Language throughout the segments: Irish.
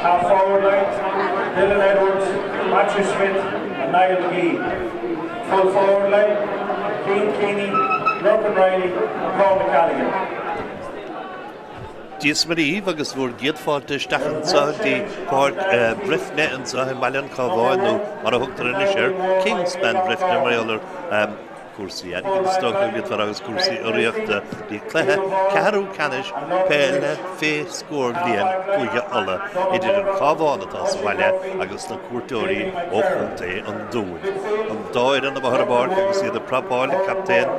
Half forward line, Dylan Edwards, Matthew Smith and Niall McGee. Full forward line, Cian Keeney, Lorcan Reilly and Cormac Callaghan. Dia is Muire dhaoibh agus bhur gcéad fáilte isteach anseo dtí Páirc Bhreifne anseo i mBaile an Chabháin nó mar a thugtar anois air, Kingspan Bhreifne mar gheall ar cúrsaí airgid is dócha go bhféadfá agus cúrsaí urraíochta dtí cluiche ceathrú ceannais peile fé scór bliain Chúige Uladh idir an Cabhán atá sa bhaile agus na cuairteoirí ó Chontae an Dúin. An dá fhoireann amuigh ar an bpáirc agus iad ag prapáil, an captaen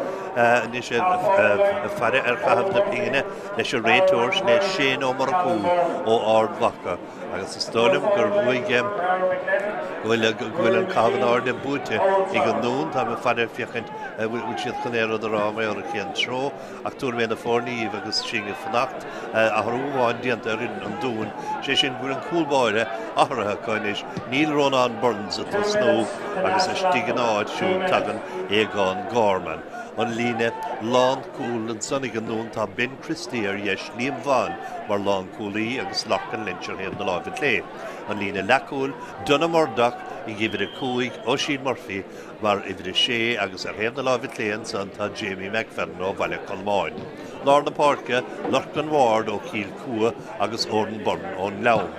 anois ag faire ar chaitheamh na pingine leis an réiteoir, sin é Shane Ó Murchú ó Ard Mhacha. Agus is dóigh liom gur bhuaigh, go bhfuil, go bhfuil an caitheamh in airde buaite ag an Dún. Táim ag faire féachaint an bhfuil siad chun aon rud a rá mar gheall ar cén treo. Ach tabharfaidh mé na foirne dhaoibh agus sinn ag fanacht. Athrú amháin déanta ar fhoireann an Dúin, sé sin go bhfuil an cúl báire athraithe acu anois. Níl Rónán Burns ag tosnú agus istigh ina áit siúd tagann Aogán Gorman. An líne lánchúil ansan ag an nDún tá Ben Christie ar dheis, Liam Vaughan mar lánchúlaí agus Lorcan Lynch ar thaobh na láimhe clé. An líne leathchúil, Donagh Murdock ag uimhir 5, Oisín Murphy mar uimhir 6 agus ar thaobh na láimhe clé ansan tá Jamie McFadden ó Bhaile Cholmáin. Lár na páirce, Lorcan Ward ó Chill Cua agus Odhrán Byrne ón nGleann.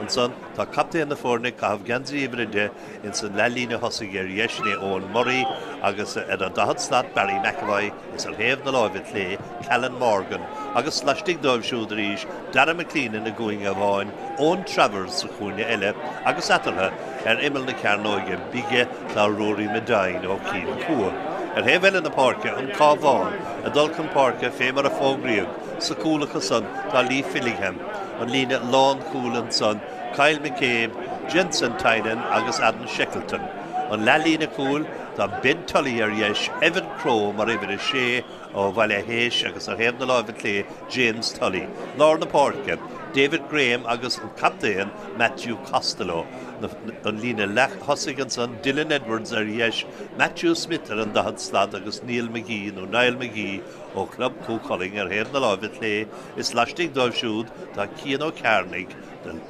Ansan tá captaen na foirne ag caitheamh geansaí uimhir 10 ins an leathlíne thosaigh ar dheis sin é Eoin Murray agus ar an daichead slat Barry McEvoy is ar thaobh na láimhe clé Callan Morgan agus laistigh dóibh siúd arís Darragh McCleenan i gcúinne amháin, Eoin Travers sa chúinne eile agus eatarthu ar imeall na cearnóige bige tá Ruairí Medine ó Chill Cua. Ar thaobh eile na páirce, an Cabhán ag dul chun páirce fé mar a fógraíodh, sa chúl acu san tá Lee Fillingham, an líne lánchúil ansan, Kyle McCabe, Jensen Tynan agus Adam Shackleton. An leathlíne cúil, tá Ben Tully ar dheis, Evan Crowe mar uimhir 6 ó Bhaile Héis agus ar thaobh na láimhe clé, James Tully. Lár na páirce, David Graham agus an captaen Matthew Costello. An líne leath-thosaigh ansan, Dylan Edwards ar dheis, Matthew Smith ar an daichead slat agus Neil McGee nó Niall McGee ó Chlub Chú Chulainn ar thaobh na láimhe clé. Is laistigh dóibh siúd tá Cian Ó Cearnaigh, An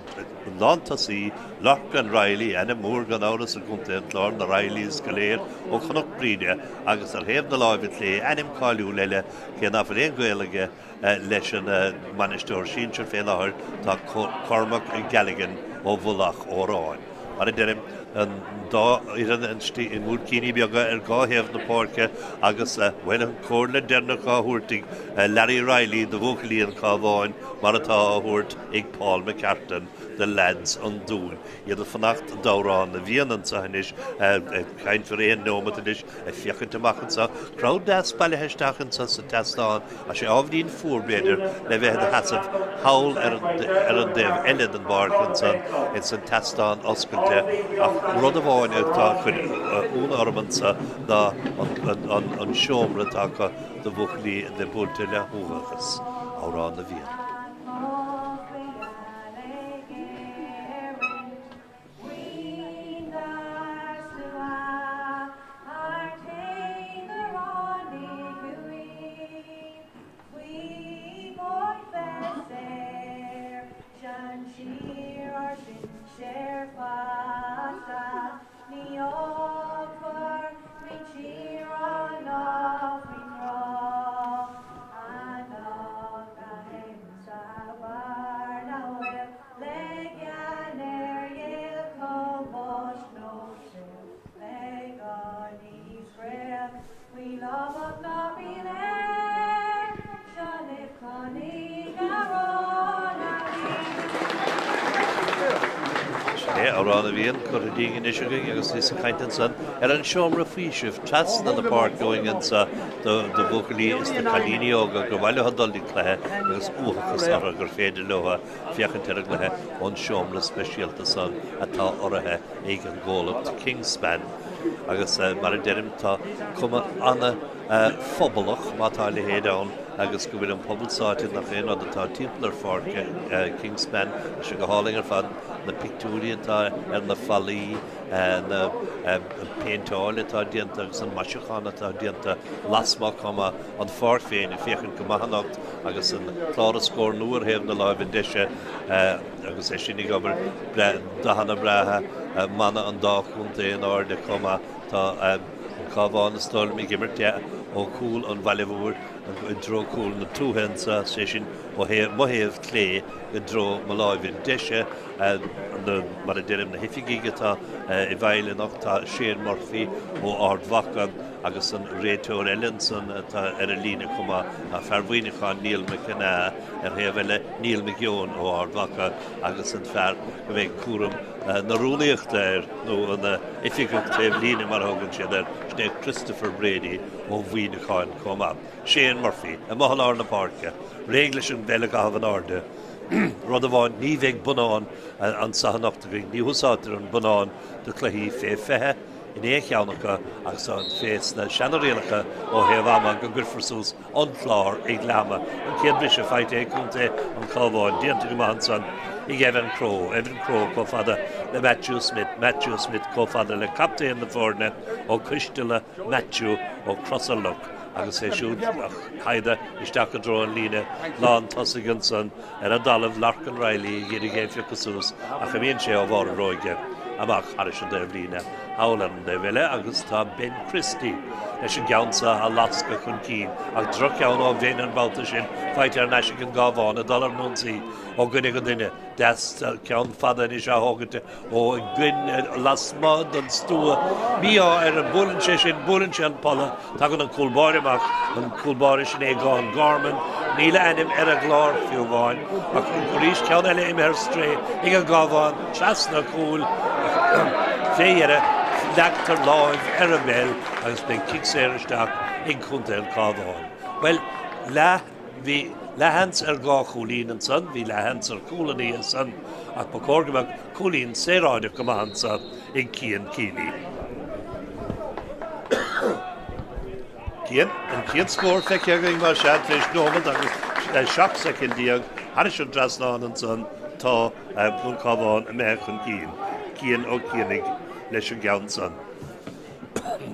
lántosaí, Lorcan Reilly, ainm mór gan amhras i gContae an Chláir, na Reillys go léir ó Chnoc Bríde agus ar thaobh na láimhe clé, ainm cáiliúil eile, cé ná fuil aon ghaol aige leis an mbainisteoir sinsir fé láthair, tá Cormac Galligan ó Mhullach Óráin. Mar a deirim, an dá fhoireann istigh i mbuaircíní beaga ar dhá thaobh na páirce agus, bhuel, an comhairle deireanach á thabhairt ag Larry Reilly do bhuachaillí an Chabháin mar atá á thabhairt ag Paul McCartan do leaids an Dúin. Iad ag fanacht d'Amhrán na bhFiann anseo anois, ag caint ar aon neomat anois, ag féachaint amach anseo. Crowd deas bailithe isteach anseo sa tseastán, ach sé ábhairín fuar, b'fhéidir, le bheith ina sheasamh thall ar an dtaobh eile den bpáirc ansan, ins an tseastán oscailte. Ach rud amháin atá ag cur ionadh orm anseo ná an seomra atá acu do bhuachaillí a bheith buailte le huathachas. Amhrán na bhFiann. Sin é Amhrán na bhFiann curtha dínn anois againn agus níos ag caint ansan ar an seomra faoisimh trasna na páirce uainn anso do bhuachaillí is do chailíní óga gur mhaith leo dul ag cluiche agus uathachas orthu gur féidir leo féachaint ar an gcluiche ón seomra speisialta san atá urraithe ag an gcomhlacht Kingspan. Agus mar a deirim, tá cuma ana-phobalach, má tá a leithéid ann, agus go bhfuil an pobal sáite nach aon rud atá timpeall ar pháirc Kingspan. Tá sé go hálainn ar fad. na pictiúirí atá ar na fallaí, na péinteáil atá déanta agus an maisiúchán atá déanta lasmuigh chomh maith, an pháirc féin ag féachaint go maith anocht agus an clár scóir nua ar thaobh na láimhe deise agus é sin ag obair, dathanna breátha, mana an dá chontae in airde chomh maith. Tá an Cabhán is dóigh liom ag imirt ó chúl an bhaile mhóir i dtreo cúl na tuaithe anseo, sé sin ó thaobh mo thaobh clé i dtreo mo láimhe deise. Mar a deirim, na hoifigigh atá i bhfeighil anocht, tá Shane Murphy ó Ard Mhacha agus an réiteoir eile ansan atá ar an líne chomh maith, tá fear Mhuineacháin, Niall McKenna, ar thaobh eile, Neil McGeown ó Ard Mhacha agus an fear go mbeidh cúram na rúnaíochta air, nó an oifigeach taobh líne mar a thugann siad air, sin é Christopher Brady ó Mhuineachán chomh maith. Shane Murphy, amuigh i lár na páirce, réidh leis an bpeil a chaitheamh in airde. Rud amháin, ní bheidh bonnán anso anocht againn, ní húsáidtear an bonnán do chluichí fé 20 in aon cheann acu agus tá fé sna seana-rialacha ó thaobh ama go gcuirfear suas an clár ag leath ama. An chéad bhriseadh faighte ag contae an Chabháin, déanta go maith ansan ag Evan Crowe, Evan Crowe chomh fada le Matthew Smith, Matthew Smith chomh fada le captaen na foirne ó Coisteala, Matthew ó Crossarloch agus é siúd á shaighdeadh isteach i dtreo an líne lán tosaigh ansan ar an dtalamh, Lorcan Reilly ag iarraidh é a phiocadh suas ach imíonn sé ó bharr a bhróige amach thairis an dtaobhlíne thall ar an dtaobh eile agus tá Ben Christie leis an gceann seo a lascadh chun cinn ach droch-cheann ó Bhen an babhta sin faighte thar n-ais ag an gCabhán ag dul ar an ionsaí ó dhuine go duine. Deas ceann fada anois á thógaint ó gcoinne lasmuigh den stua. Mí-ádh air, buaileann sé sin, buaileann sé an polla, tagann an cúl báire amach, an cúl báire sin Aogán Gorman, níl a ainm ar an gclár fiú amháin, ach arís ceann eile imithe ar strae ag an gCabhán trasna cúil ach fé dheireadh leagtar láimh ar an bpeil agus beidh cic saor isteach ag contae an Chabháin. Bhuel, leath. Bhí leathsheans ar dhá chúilín ansan, bhí leathsheans ar chúlannaí ansan ach ba chóir go mbeadh cúilín saoráideach go maith anso ag Cian Keeley. Cian, an chéad scór feicthe againn mar sea tar éis nóiméad agus 17 soicind thairis an trasnán ansan tá an Cabhán imithe chun cinn. Cian Ó Cianaigh leis an gceann san.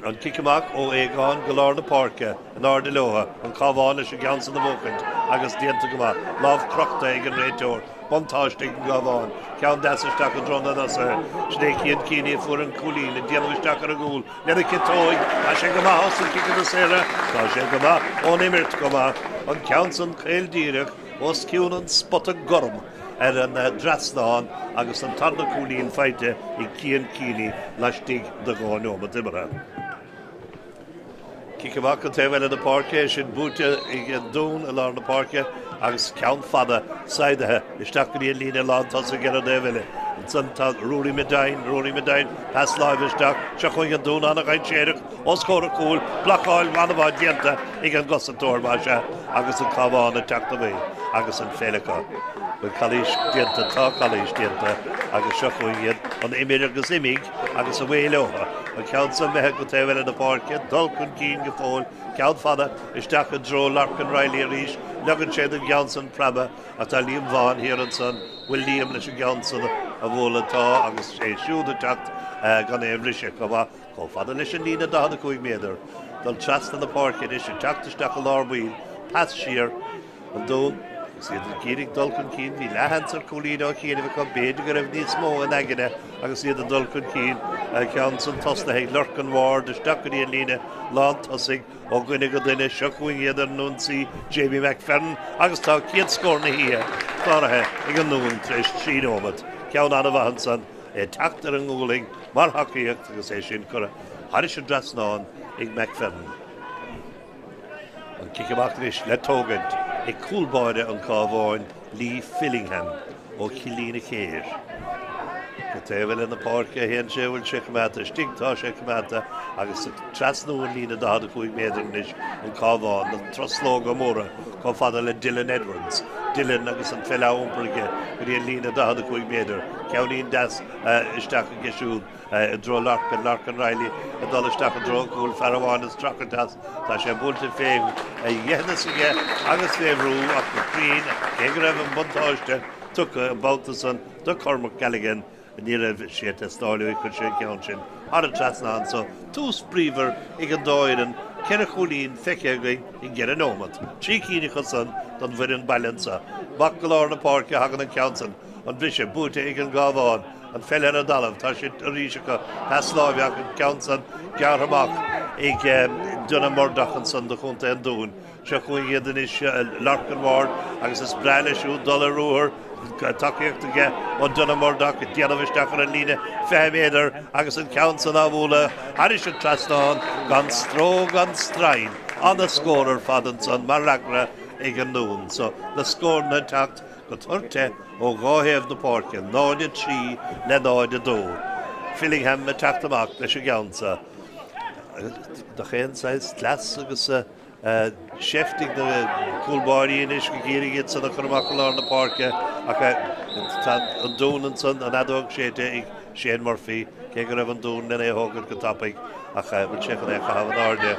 An cic amach ó Aogán go lár na páirce, in airde leo, an Cabhán leis an gceann san a bhuachaint agus déanta go maith. Lámh crochta ag an réiteoir. Buntáiste ag an gCabhán. Ceann deas isteach i dtreo na dtosaithe. Sin é Cian Keaney a fuair an cúilín, ag déanamh isteach ar an gcúl lena chiotóig. Tá sé go maith as an ciceanna saora. Tá sé go maith ón imirt go maith. An ceann san caol díreach os cionn an spota gorm. ar an dtrasnán agus an tarna cúilín faighte ag Cian Keaney laistigh de 2 neomat imeartha. Cic amach an taobh eile na páirce, é sin buaite ag an Dún i lár na páirce agus ceann fada saighdithe isteach go dtí an líne lán tosaigh ar an dtaobh eile. Ansan tá Ruairí Medine, Ruairí Medine, pas láimhe isteach, seo chugainn an Dún an-dhainséarach os comhair an chúil, blocáil an-mhaith déanta ag an gcosantóir, más ea, agus an Cabhán ag teacht away agus an pheil acu. Bhfuil calaois déanta? Tá calaois déanta agus seo chugainn iad, an imir agus imigh agus away leo. An ceann seo imithe go taobh eile na páirce, dul chun cinn go fóill, ceann fada isteach i dtreo Lorcan Reilly arís, leagann sé don gceann san preabadh ach tá Liam Vaughan thiar ansan, bhfuil Liam leis an gceann san a bhualadh? Tá agus é siúd ag teacht gan aon bhriseadh chomh maith. Chomh fada leis an líne 45 méadar, dul trasna na páirce anois, ag teacht isteach i lár baill, pas siar, an Dún, agus iad ag iarraidh dul chun cinn, bhí leathsheans ar chúilín ó chianaibh acu, b'fhéidir go raibh níos mó in aigne agus iad ag dul chun cinn, an ceann san tosnaithe ag Lorcan Ward isteach go dtí an líne lán tosaigh ó dhuine go duine, seo chugainn iad ar an ionsaí, Jamie McFerran agus tá céad scór na hoíche cláraithe ag an nDún tar éis 3 nóiméad, ceann an-mhaith ansan. É ag teacht ar an ngualainn mar thacaíocht agus é sin curtha thairis an dtrasnán ag McFerran. An cic amach anois le tógaint ag cúl báire an Chabháin, Lee Fillingham ó Chillín a Chéir. Go taobh eile na páirce a théann sé, bhfuil sé coimeádta istigh, tá sé coimeádta agus ag trasnú an líne 45 méadar anois an Cabhán, na truslóga móra chomh fada le Dylan Edwards. Dylan agus an pheil á iompar aige go dtí an líne 45 méadar. Ceainnín deas isteach aige siúd i dtreo Lorcan, Lorcan Reilly ag dul isteach i dtreo an chúil, fear amháin ag streachailt as. Tá sé buailte fé dheithneas aige agus fé bhrú ach go cruinn, cé go raibh an buntáiste. tugtha an babhta san do Cormac Galligan. Ní raibh sé ag teastáil uaidh, chuir sé an ceann sin thar an trasnán. So, tús bríomhar ag an dá fhoireann, 4 chúilín feicthe againn i gceithre nóimeat. 3 cinn acu san don bhfoireann baile anso. Amach go lár na páirce a thagann an ceann san, an briseadh buaite ag an gCabhán, an pheil ar an dtalamh, tá sé arís acu, pas láimhe ach an ceann san gearrtha amach ag Donagh Murdock ansan do chontae an Dúin. Seo chugainn iad anois, Lorcan Ward, agus is breá leis siúd dul ar ruathar, tacaíocht aige ó Donagh Murdock, ag déanamh isteach ar an líne 20 méadar agus an ceann san á bhualadh thairis an trasnán gan stró gan straidhn. Ana-scór ar fad ansan mar fhreagra ag an nDún. So, na scóranna ag teacht go tur te ó dhá thaobh na páirce, 0-3 le 0-2. Fillingham ag teacht amach leis an gceann so. Nach é an saghas cleas agus Seift ag na cúlbáirí anois ag iarraidh iad san a chur amach i lár na páirce ach tá an Dún ansan, an fheadóg séidte ag Shane Murphy, cé go raibh an Dún lena é a thógaint go tapaidh ach bhfuil sé chun é a chaitheamh in airde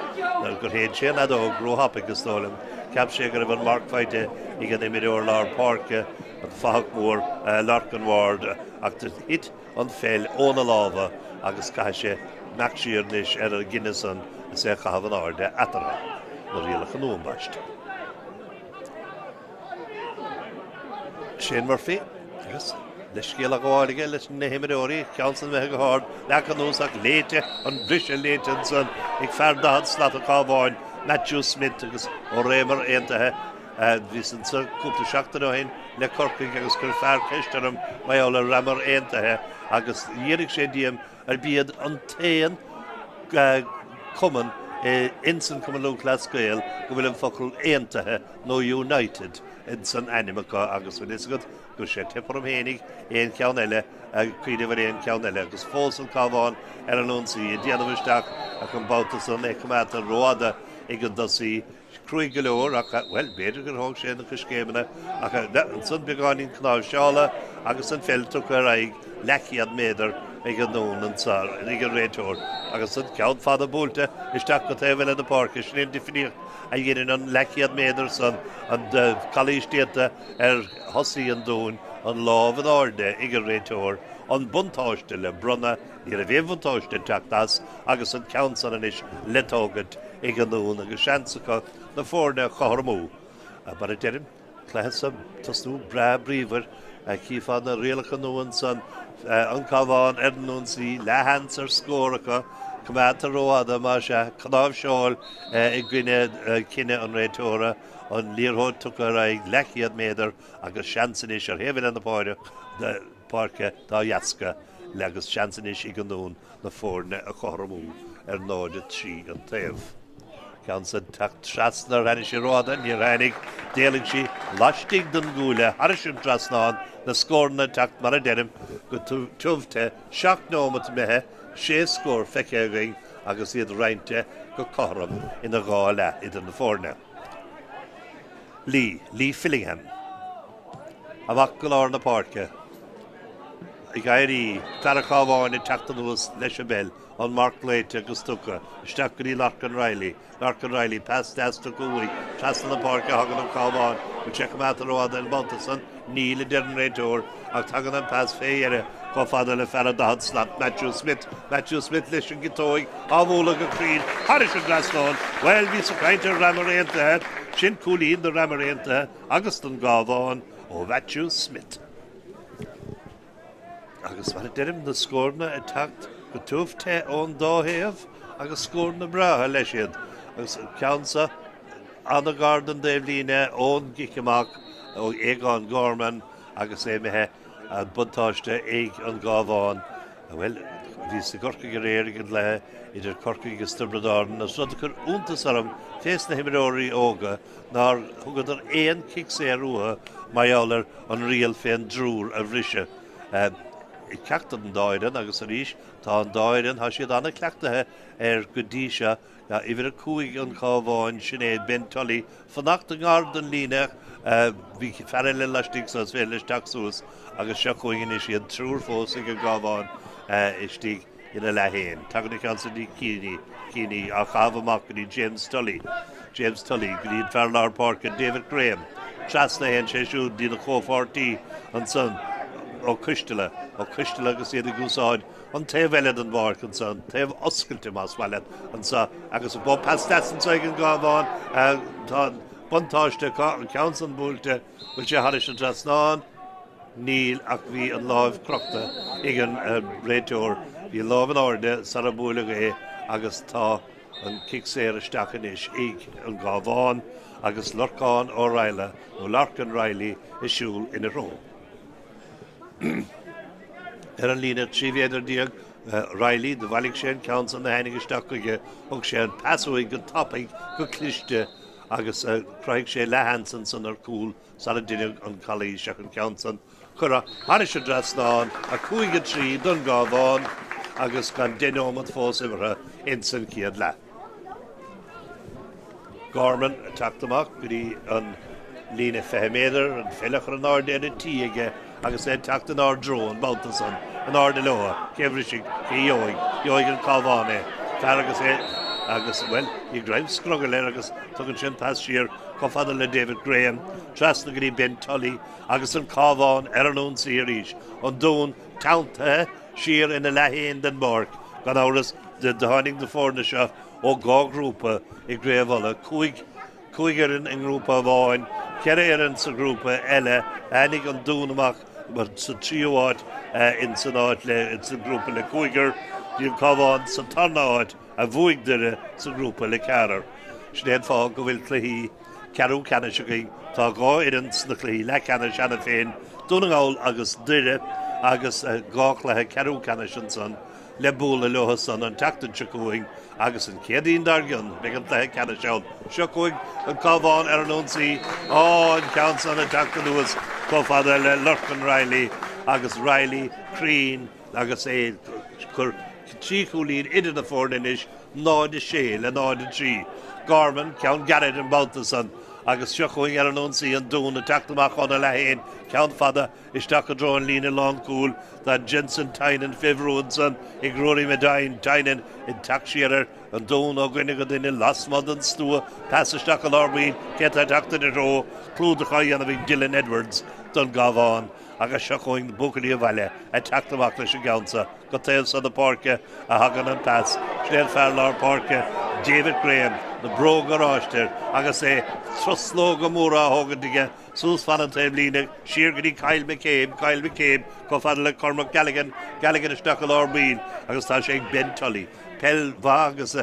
nó gur shéid sé an fheadóg róthapaidh is dóigh liom. Cheap sé go raibh an marc faighte ag an imreoir lár páirce, an fathach mór Lorcan Ward, ach do thit an pheil óna lámha agus caithfidh sé imeacht siar anois ar an gcinneadh san is é a chaitheamh in airde eatarthu. Na rialacha nua ambaiste. Shane Murphy agus leithscéal á ghabháil aige leis na himreoirí, ceann san imithe go hard, leagtha anuas ach léite, an briseadh léite ansan ag fear 40 slat an Chabháin, Matthew Smith agus ó Réamar Aontaithe. Bhíos anso cúpla seachtain ó shin le Corcaigh agus chuir fear ceist orm mar gheall ar Ramor Aontaithe agus d'fhiafraigh sé díom arb iad an t-aon cumann ins an Cumann Lúthchleas Gael go bhfuil an focal Aontaithe nó United ins an ainm acu agus bhfuil fhios agat go raibh sé ag teip orm fhéinig aon cheann eile cuimhneamh ar aon cheann eile agus fós an Cabhán ar an ionsaí ag déanamh isteach ach an babhta san é coimeádta rófhada ag an dtosaí Cruaidh go leor ach, bhuel, b'fhéidir gur thóg sé na coiscéimeanna ach ansan beagáinín cnáimhseála agus an pheil tugtha ar aghaidh leathchéad méadar ag an nDún anso, ag an réiteoir agus an ceann fada buailte isteach go taobh eile na páirce. Sin é an difríocht a dheineann an leathchéad méadar san, an calaois déanta ar thosaí an Dúin, an lámh in airde ag an réiteoir, an buntáiste le bronnadh. Ní raibh aon bhuntáiste ag teacht as agus an ceann san anois le tógaint ag an nDún agus seans acu na foirne a chothromú. Mar a deirim, cluiche san tosnú breá bríomhar. Chífeá na rialacha nua ansan, an Cabhán ar an ionsaí, leathsheans ar scór acu, coimeádta rófhada más ea, cnáimhseáil i gcoinne cinneadh an réiteora, an liathróid tugtha ar aghaidh leathchéad méadar agus seans anois ar thaobh eile na páirce dá dheasca. le agus seans anois ag an nDún na foirne a chothromú ar 0-3 an taobh. Ceann san ag teacht trasna ar tháinig sí rófhada, níor tháinig, d'éalaigh sí laistigh den gcuaille thairis an trasnán, na scóranna ag teacht mar a deirim go tiubh te, 7 neomat imithe, 6 scór feicthe againn agus iad roinnte go cothrom ina dhá leath idir na foirne. Lee, Lee Fillingham. Amach go lár na páirce. Ag éirí, fear an Chabháin ag teacht anuas leis an bpeil, an marc glaoite agus tugtha isteach go dtí Lorcan Reilly. Lorcan Reilly, pas deas tugtha uaidh, trasna na páirce a thagann an Cabhán. Bhfuil sé coimeádta rófhada an babhta san? Níl, a deir an réiteoir, ach tagann an pas fé dheireadh chomh fada le fear an 40 slat, Matthew Smith. Matthew Smith leis an gciotóig á bhualadh go cruinn thairis an dtrasnán. Bhuel, bhíos ag caint ar Ramor Aontaithe. Sin cúilín do Ramor Aontaithe agus don gCabhán ó Mhatthew Smith. Agus mar a deirim, na scóranna ag teacht go tiubh te ón dá thaobh agus scóranna breátha leis iad. Agus an ceann seo an-ghar don dtaobhlíne ón gcic amach ó Aogán Gorman agus é imithe an buntáiste ag an gCabhán. Bhuel, bhíos i gCorcaigh aréir ag an gcluiche idir Corcaigh agus Tiobraid Árann agus rud a chuir iontas orm fés na himreoirí óga nár thugadar aon chic saor uathu mar gheall ar an riail fén dtriúr a bhriseadh. Ceachtar den dá fhoireann agus arís tá an dá fhoireann, tá siad an-chleachtaithe air go dtí seo. Uimhir 5 an Chabháin, sin é Ben Tully, fanacht i ngar don líne. Bhí fear eile laistigh so is féidir leis teacht suas agus seo chugainn anois iad, triúr fós ag an gCabhán istigh. ina leath féin. Tagann an ceann san go dtí Keaney, Keaney á chaitheamh amach go dtí James Tully, James Tully go dtí an fear lár páirce David Graham. Trasna a théann sé siúd dtína chomhpháirtí ansan, Ó Coisteala, Ó Coisteala agus iad ag úsáid an taobh eile den bpáirc anso, an taobh oscailte más maith leat, anso agus an pas deas anso ag an gCabhán. Tá an buntáiste acu, an ceann san buailte, bhfuil sé thairis an trasnán? Níl ach bhí an láimh crochta ag an réiteoir, bhí an lámh in airde sara buaileadh é agus tá an cic saor isteach anois ag an gCabhán agus Lorcán Ó Raghallaigh nó Lorcan Reilly ag siúl ina threo. Ar an líne 13 mhéadar, Reilly, do bhailigh sé an ceann san a tháinig isteach chuige, thug sé an pas uaidh go tapaidh, go cliste agus chruthaigh sé leathsheans ansan ar chúl sara deineadh an calaois ach an ceann san cuireadh thairis an dtrasnán, 5, 3 don gCabhán agus gan deich nóimeat fós imeartha ins an chéad leath. Gorman ag teacht amach go dtí an líne 20 méadar, an pheil á chur in airde ar an tí aige agus é ag teacht inár dtreo an babhta san, in airde leo, cé a bhrisfidh, cé a gheobhaidh, gheobhaidh an Cabhán é, fear agus é agus, bhuel, bhí greim scrogaill air agus tugann sé an pas siar chomh fada le David Graham, trasna go dtí Ben Tully agus an Cabhán ar an ionsaí arís, an Dún teanntaithe siar ina leath féin den bpáirc, gan amhras, do tháinig na foirne seo ó dhá ghrúpa i gCraobh Uladh, 5 fhoireann i ngrúpa amháin, 4 fhoireann sa ghrúpa eile. Tháinig an Dún amach sa tríú háit ins an áit le ins an grúpa le cúigear. Bhí an Cabhán sa tarna háit a bhuaigh Doire sa ghrúpa le ceathrar. Sin é an fáth go bhfuil cluichí ceathrú ceannais againn. Tá dhá fhoireann sna cluichí leathcheannais cheana féin, Dún na nGall agus Doire, agus dhá chluiche ceathrú ceannais ansan. le bualadh leo san an tseachtain seo chugainn agus an Chéadaoin dár gcionn beidh an cluiche ceannais ann. Seo chugainn an Cabhán ar an ionsaí. Á, an ceann san ag teacht anuas chomh fada le Lorcan Reilly agus Reilly cruinn agus é ag cur trí chúilín idir na foirne anois, 0-6 le 0-3. Gorman, ceann gairid an babhta san agus seo chugainn ar an ionsaí an Dún ag teacht amach óna leath féin, ceann fada Isteach i dtreo an líne lánchúil tá Jensen Tynan fé bhrú ansan ag Ruairí Medine. Tynan ag teacht siar ar an Dún ó dhuine go duine lasmuigh den stua. Pas isteach i lár baill. Cé atá ag teacht ina threo? Clúdach á dhéanamh ag Dylan Edwards don gCabhán agus seo chugainn na buachaillí an bhaile ag teacht amach leis an gceann seo. Go taobh seo na páirce a thagann an pas. Sin é an fear lár páirce, David Graham, na bróga oráiste air agus é truslóga móra á thógaint aige. Suas fan an taobhlíne, siar go dtí Kyle McCabe, Kyle McCabe chomh fada le Cormac Galligan, Galligan isteach i lár baill agus tá sé ag Ben Tully. Peil mhaith agus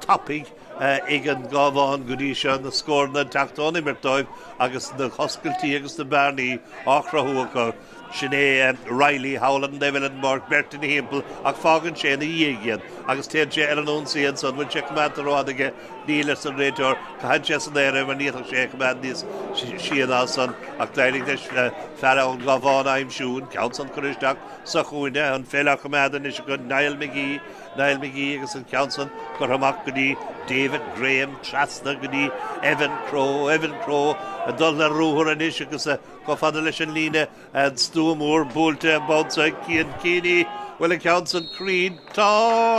tapaidh ag an gCabhán go dtí seo, na scóranna ag teacht ón imirt dóibh agus na hoscailtí agus na bearnaí á chruthú acu. Sin é Reilly thall ar an dtaobh eile den bpáirc, beirt ina thimpeall ach fágann sé ina dhiaidh iad agus téann sé ar an ionsaí ansan. Bhfuil sé coimeádta rófhada aige? Níl, arsa an réiteoir. Caitheann sé san aer é mar ní fhéadfadh sé é a choimeád níos sia ná san ach d'éirigh leis fear ón gCabhán a aimsiú, an ceann san curtha isteach sa chúinne, an pheil á choimeád anois acu, Niall McGee, Niall McGee agus an ceann san curtha amach go dtí David Graham, trasna go dtí Evan Crowe, Evan Crowe ag dul ar ruathar anois agus Chomh fada leis an líne, an stua mór buailte an babhta seo ag Cian Keaney. Bhfuil an ceann san cruinn? Tá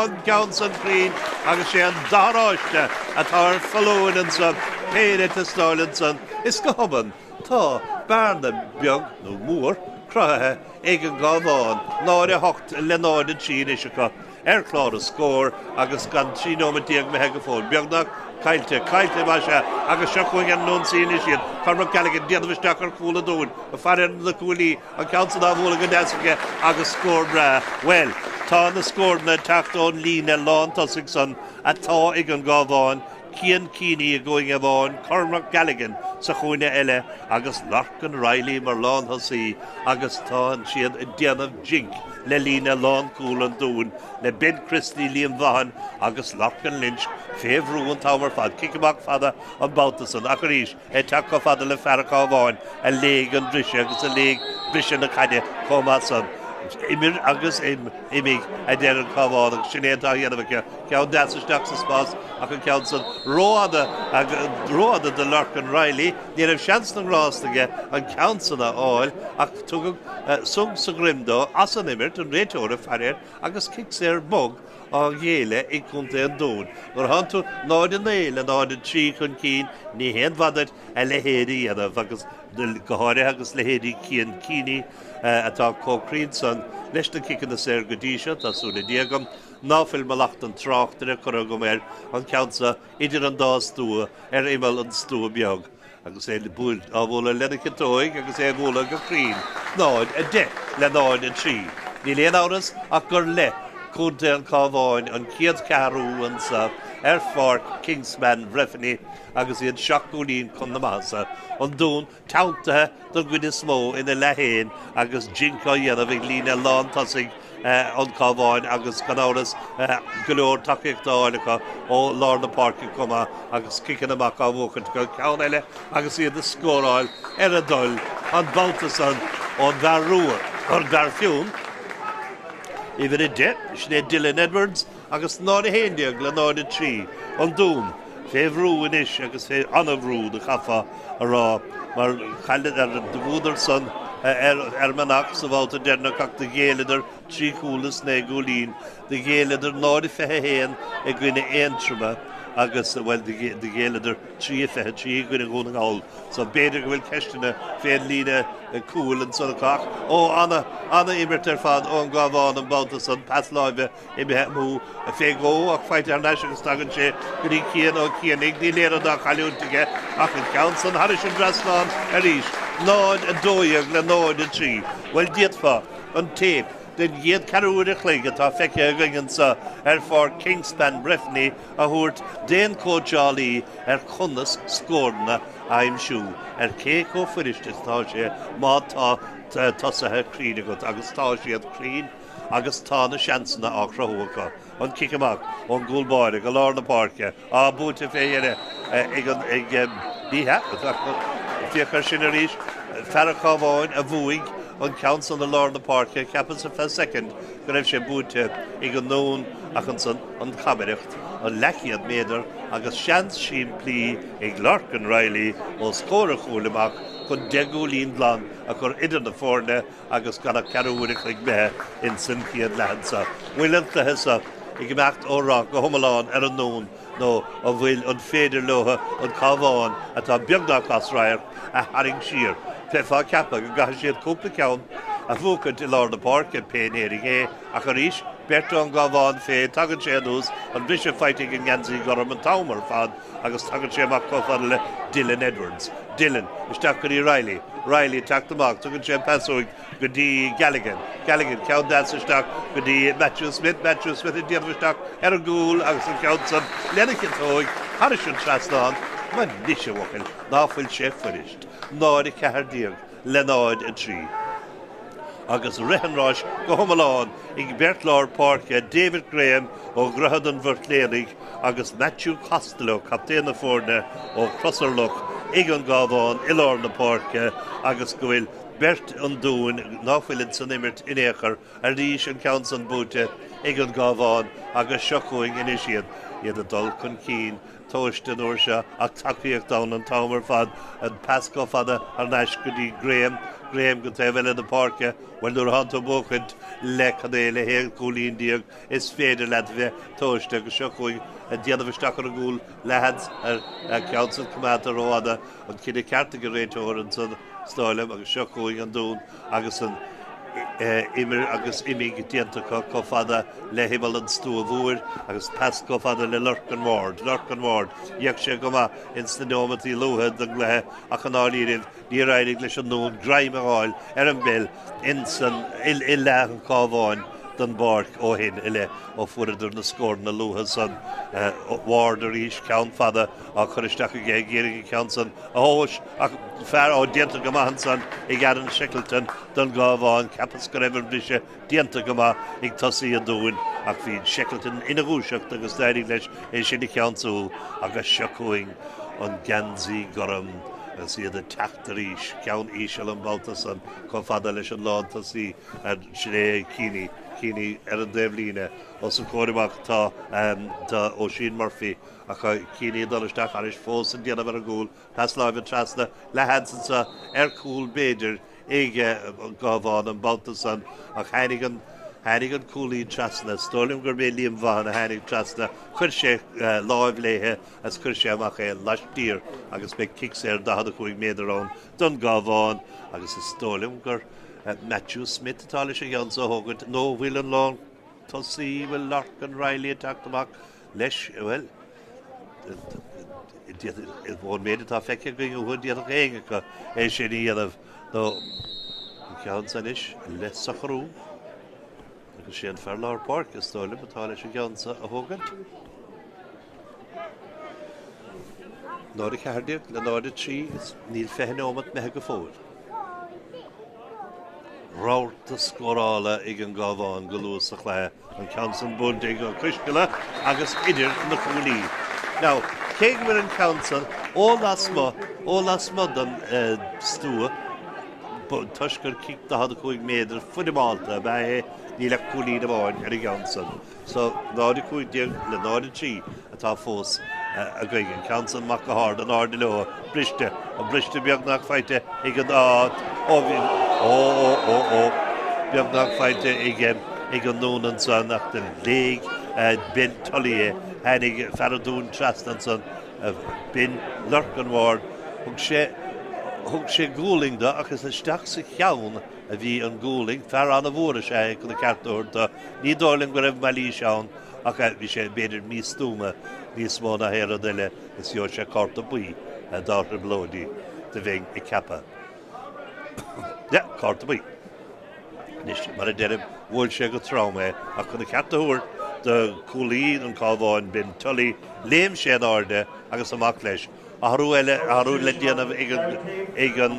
an ceann san cruinn agus sé an dath oráiste atá ar foluain ansan, péire ag teastáil ansan. Is go hobann tá bearna beag, nó mór, cruthaithe ag an gCabhán, 0-8 le 0-3 anois acu. ar chlár na scór agus gan 13 nóiméad imithe go fóill. Beagnach caillte, caillte más ea, agus seo chugainn ar an ionsaí anois iad. Cormac Galligan ag déanamh isteach ar chúl an Dúin, ag faire ar na cuaillí, an ceann san á bhualadh go deas aige agus scór breá. Bhuel, tá na scóranna ag teacht ón líne lán tosaigh san atá ag an gCabhán, Cian Keaney i gcúinne amháin, Cormac Galligan sa chúinne eile agus Lorcan Reilly mar lán-thosaí agus tá siad ag déanamh jink le líne lánchúl an Dúin le Ben Christie, Liam Vaughan agus Lorcan Lynch fé bhrú an t-am ar fad. Cic amach fada an babhta san ach arís é ag teacht chomh fada le fear an Chabháin a léigh an briseadh agus a léigh briseadh na caide chomh maith san. Imir agus imigh, a deir an Cabhán agus sin é atá á dhéanamh acu. Ceann deas isteach sa spás ach an ceann san rófhada, rófhada do Lorcan Reilly. Ní raibh seans na ngrást aige an ceann san a fháil ach tugadh song sa dhroim dó as an imirt, an réiteoir ag faire air agus cic saor bog á ghéilleadh ag contae an Dúin. Nuair a thánn tú 0-9 le 0-3 chun cinn, ní haon mhaith duit a leithéid a dhéanamh agus go háirithe agus leithéidí Cian Keaney atá chomh cruinn san leis na ciceanna saor go dtí seo, tá súil le Dia agam ná fuil mallacht an tráchtaire curtha agam air an ceann seo idir an dá stua ar imeall an stua beag agus é á bhualadh lena chiotóig agus é á bhualadh go cruinn, 0, 10 le 0, 3. Níl aon amhras ach gur le Contae an Chabháin an chéad cheathrú anso ar pháirc Kingspan Breffni agus iad seacht gcúilín chun na maitheasa. An Dún teanntaithe don gcuid is mó ina leath féin agus jinc á dhéanamh ag líne lántosaigh an Chabháin agus gan amhras go leor tacaíochta á fháil acu ó lár na páirce chomh maith agus ciceanna amach á bhuachaint acu. Ceann eile agus iad ag scóráil ar a dtoil an babhta san ón bhfear rua, ón bhfear fionn, uimhir 10, sin é Dylan Edwards agus 0-11 le 0-3 an Dún. Fé bhrú anois agus fé an-bhrú do chaithfeá a rá mar chailleadar, do bhuadar san ar Fhear Manach sa bhabhta deireanach ach do ghéilleadar 3 chúl is 9 gcúilín. Do ghéilleadar 0-21 i gcoinne Aontroma agus, bhuel, do ghéilleadar 3-23 i gcoinne Dhún na nGall. So b'fhéidir go bhfuil ceisteanna fén líne cúil ansan acu ach, ó, ana, ana-imirt ar fad ón gCabhán an babhta san, pas láimhe Imithe amú fé dhó ach faighte thar n-ais agus tagann sé go dtí Cian Ó Cianaigh. Níl aon rud á chailliúint aige ach an ceann san thairis an dtrasnán arís. 0, 12 le 0, 3. Bhuel d'fhéadfá an téip den gcéad ceathrú uair a chloig atá feicthe againn anseo ar pháirc Kingspan Breffni a thabhairt d'aon cóitseálaí ar conas scóranna a aimsiú, ar cé chomh fuirist is atá sé má tá tosaithe cruinn agat, agus tá siad cruinn. agus tá na seansanna á chruthú acu. An cic amach ón gcúl báire go lár na páirce, á buailte fé dheireadh ag an, ag, ní hea, féach air sin arís, fear an Chabháin a bhuaigh an ceann san i lár na páirce, cheapas ar feadh soicind go raibh sé buaite ag an nDún ach ansan an chamaireacht, an leathchéad méadar agus seans simplí ag Lorcan Reilly os comhair a chúil amach chun 10 gcúilín glan a chur idir na foirne. agus gan ach ceathrú uair a chloig imithe ins an chéad leath anso. Bhfuil an cluiche so ag imeacht ó rath go hiomlán ar an nDún nó an bhfuil an féidir leo an Cabhán, atá beagnach as radharc, a tharraingt siar? Bheifeá ag ceapadh go gcaithfidh siad cúpla ceann a bhuachaint i lár na páirce, pé in Éirinn é, ach arís, beirt ón gCabhán féin, tagann sé anuas, an briseadh faighte ag an ngeansaí gorm an t-am ar fad agus tagann sé amach chomh fada le Dylan Edwards. Dylan isteach go dtí Reilly. Reilly ag teacht amach, tugann sé an pas uaidh go dtí Galligan. Galligan, ceann deas isteach go dtí Matthew Smith. Matthew Smith ag déanamh isteach ar an gcúl agus an ceann san lena chiotóig thairis an trasnán. Anois, a bhuachaill, ná fuil sé fuirist. 0, 14 le 0, 3. Agus rith an ráis go hiomlán ag beirt lár páirce, David Graham ó Dhroichead an Mhuirtléanaigh agus Matthew Costello, captaen na foirne ó Chrosairloch ag an gCabhán i lár na páirce agus go bhfuil beirt an Dúin ná fuilid san imirt in aon chor arís an ceann san buaite ag an gCabhán agus seo chugainn anois iad, iad ag dul chun cinn tomhaiste an uair seo ach tacaíocht ann an t-am ar fad, an pas chomh fada thar n-ais go dtí Graham, Graham go taobh eile na páirce, bhuel nuair atánn tú ag buachaint le cad é le haon chúilín déag Is féidir leat a bheith tomhaiste agus seo chugainn ag déanamh isteach ar an gcúl leathsheans ar an gceann san coimeádta rófhada, an cinneadh ceart ag an réiteoir ansan is dóigh liom agus seo chugainn an Dún agus an imir agus imigh déanta acu chomh fada le himeall an stua mhóir agus pas chomh fada le Lorcan Ward. Lorcan Ward, d'fhéach sé go maith ins na neomataí luatha den gcluiche ach i ndáiríribh níor éirigh leis an nDún greim a fháil ar an bpeil ins an i leath an Chabháin den bpáirc ó shin i leith ó fuaireadar na scóranna luatha san. Ward arís, ceann fada á chur isteach aige ag iarraidh an ceann san a thomhas ach fear á déanta go maith ansan ag Aaron Shackleton don gCabhán. Cheapas go raibh an briseadh déanta go maith ag tosaí an Dúin ach bhí Shackleton ina dhúiseacht agus d'éirigh leis é sin a cheansú agus seo chugainn an geansaí gorm. Agus iad ag teacht arís, ceann íseal an babhta san, chomh fada leis an lántosaí, sin é Keaney, Keaney ar an dtaobhlíne, os a chomhair amach tá, tá Oisín Murphy, ach Keaney ag dul isteach thairis fós ag déanamh ar an gcúl, pas láimhe trasna, leathsheans anso ar chúl b'fhéidir ag an gCabhán an babhta san ach tháinig an tháinig an cúlaí trasna, is dóigh liom gurb é Liam Vaughan a tháinig trasna, chuir sé láimh léithe agus chuir sé amach é laistiar agus beidh cic saor 45 méadar ann don gCabhán agus is dóigh liom gur Matthew Smith atá leis an gceann so a thógaint nó bhfuil an lán tosaí, bhfuil Lorcan Reilly ag teacht amach leis, bhuel, ón méid atá feicthe againn uathu d'fhéadfadh éinne acu é sin a dhéanamh nó an ceann san anois le socrú agus sé an fear lár páirce is dóigh liom atá leis an gceann so a thógaint. 0-14 le 0-3 is níl 20 neomat imithe go fóill. Rabharta scórála ag an gCabhán go luath sa chluiche, an ceann san buailte ag Ó Coisdealbha agus idir na cuaillí. Now, cé go bhfuil an ceann san ó lasmuigh, ó lasmuigh den stua, toisc gur cic 45 méadar foirmeálta ab ea é, níl ach cúilín amháin ar an gceann san. So, 0-15 le 0-3 atá fós againn. An ceann san amach go hard, in airde leo, briste, an briste beagnach faighte ag an ó, ó, ó, ó, ó, beagnach faighte ag ag an nDún ansan ach do léig Ben Tully é. Tháinig fear an Dúin trasna ansan, b'in Lorcan Ward. Thug sé, thug sé gualainn do ach is isteach sa cheann a bhí an gualainn. Fear an-mhór is ea é chun a cheart a thabhairt do. Ní dóigh liom go raibh mailís ann ach bhí sé b'fhéidir místuama níos mó ná aon rud eile is gheobhaidh sé cárta buí dá thrioblóidí do bheinn ag ceapadh. Yeah, cárta buí. Anois, mar a deirim, bhuail sé go trom é ach chun a cheart a thabhairt do chúlaí an Chabháin, Ben Tully, léim sé in airde agus amach leis. Athrú eile, athrú le déanamh ag an ag an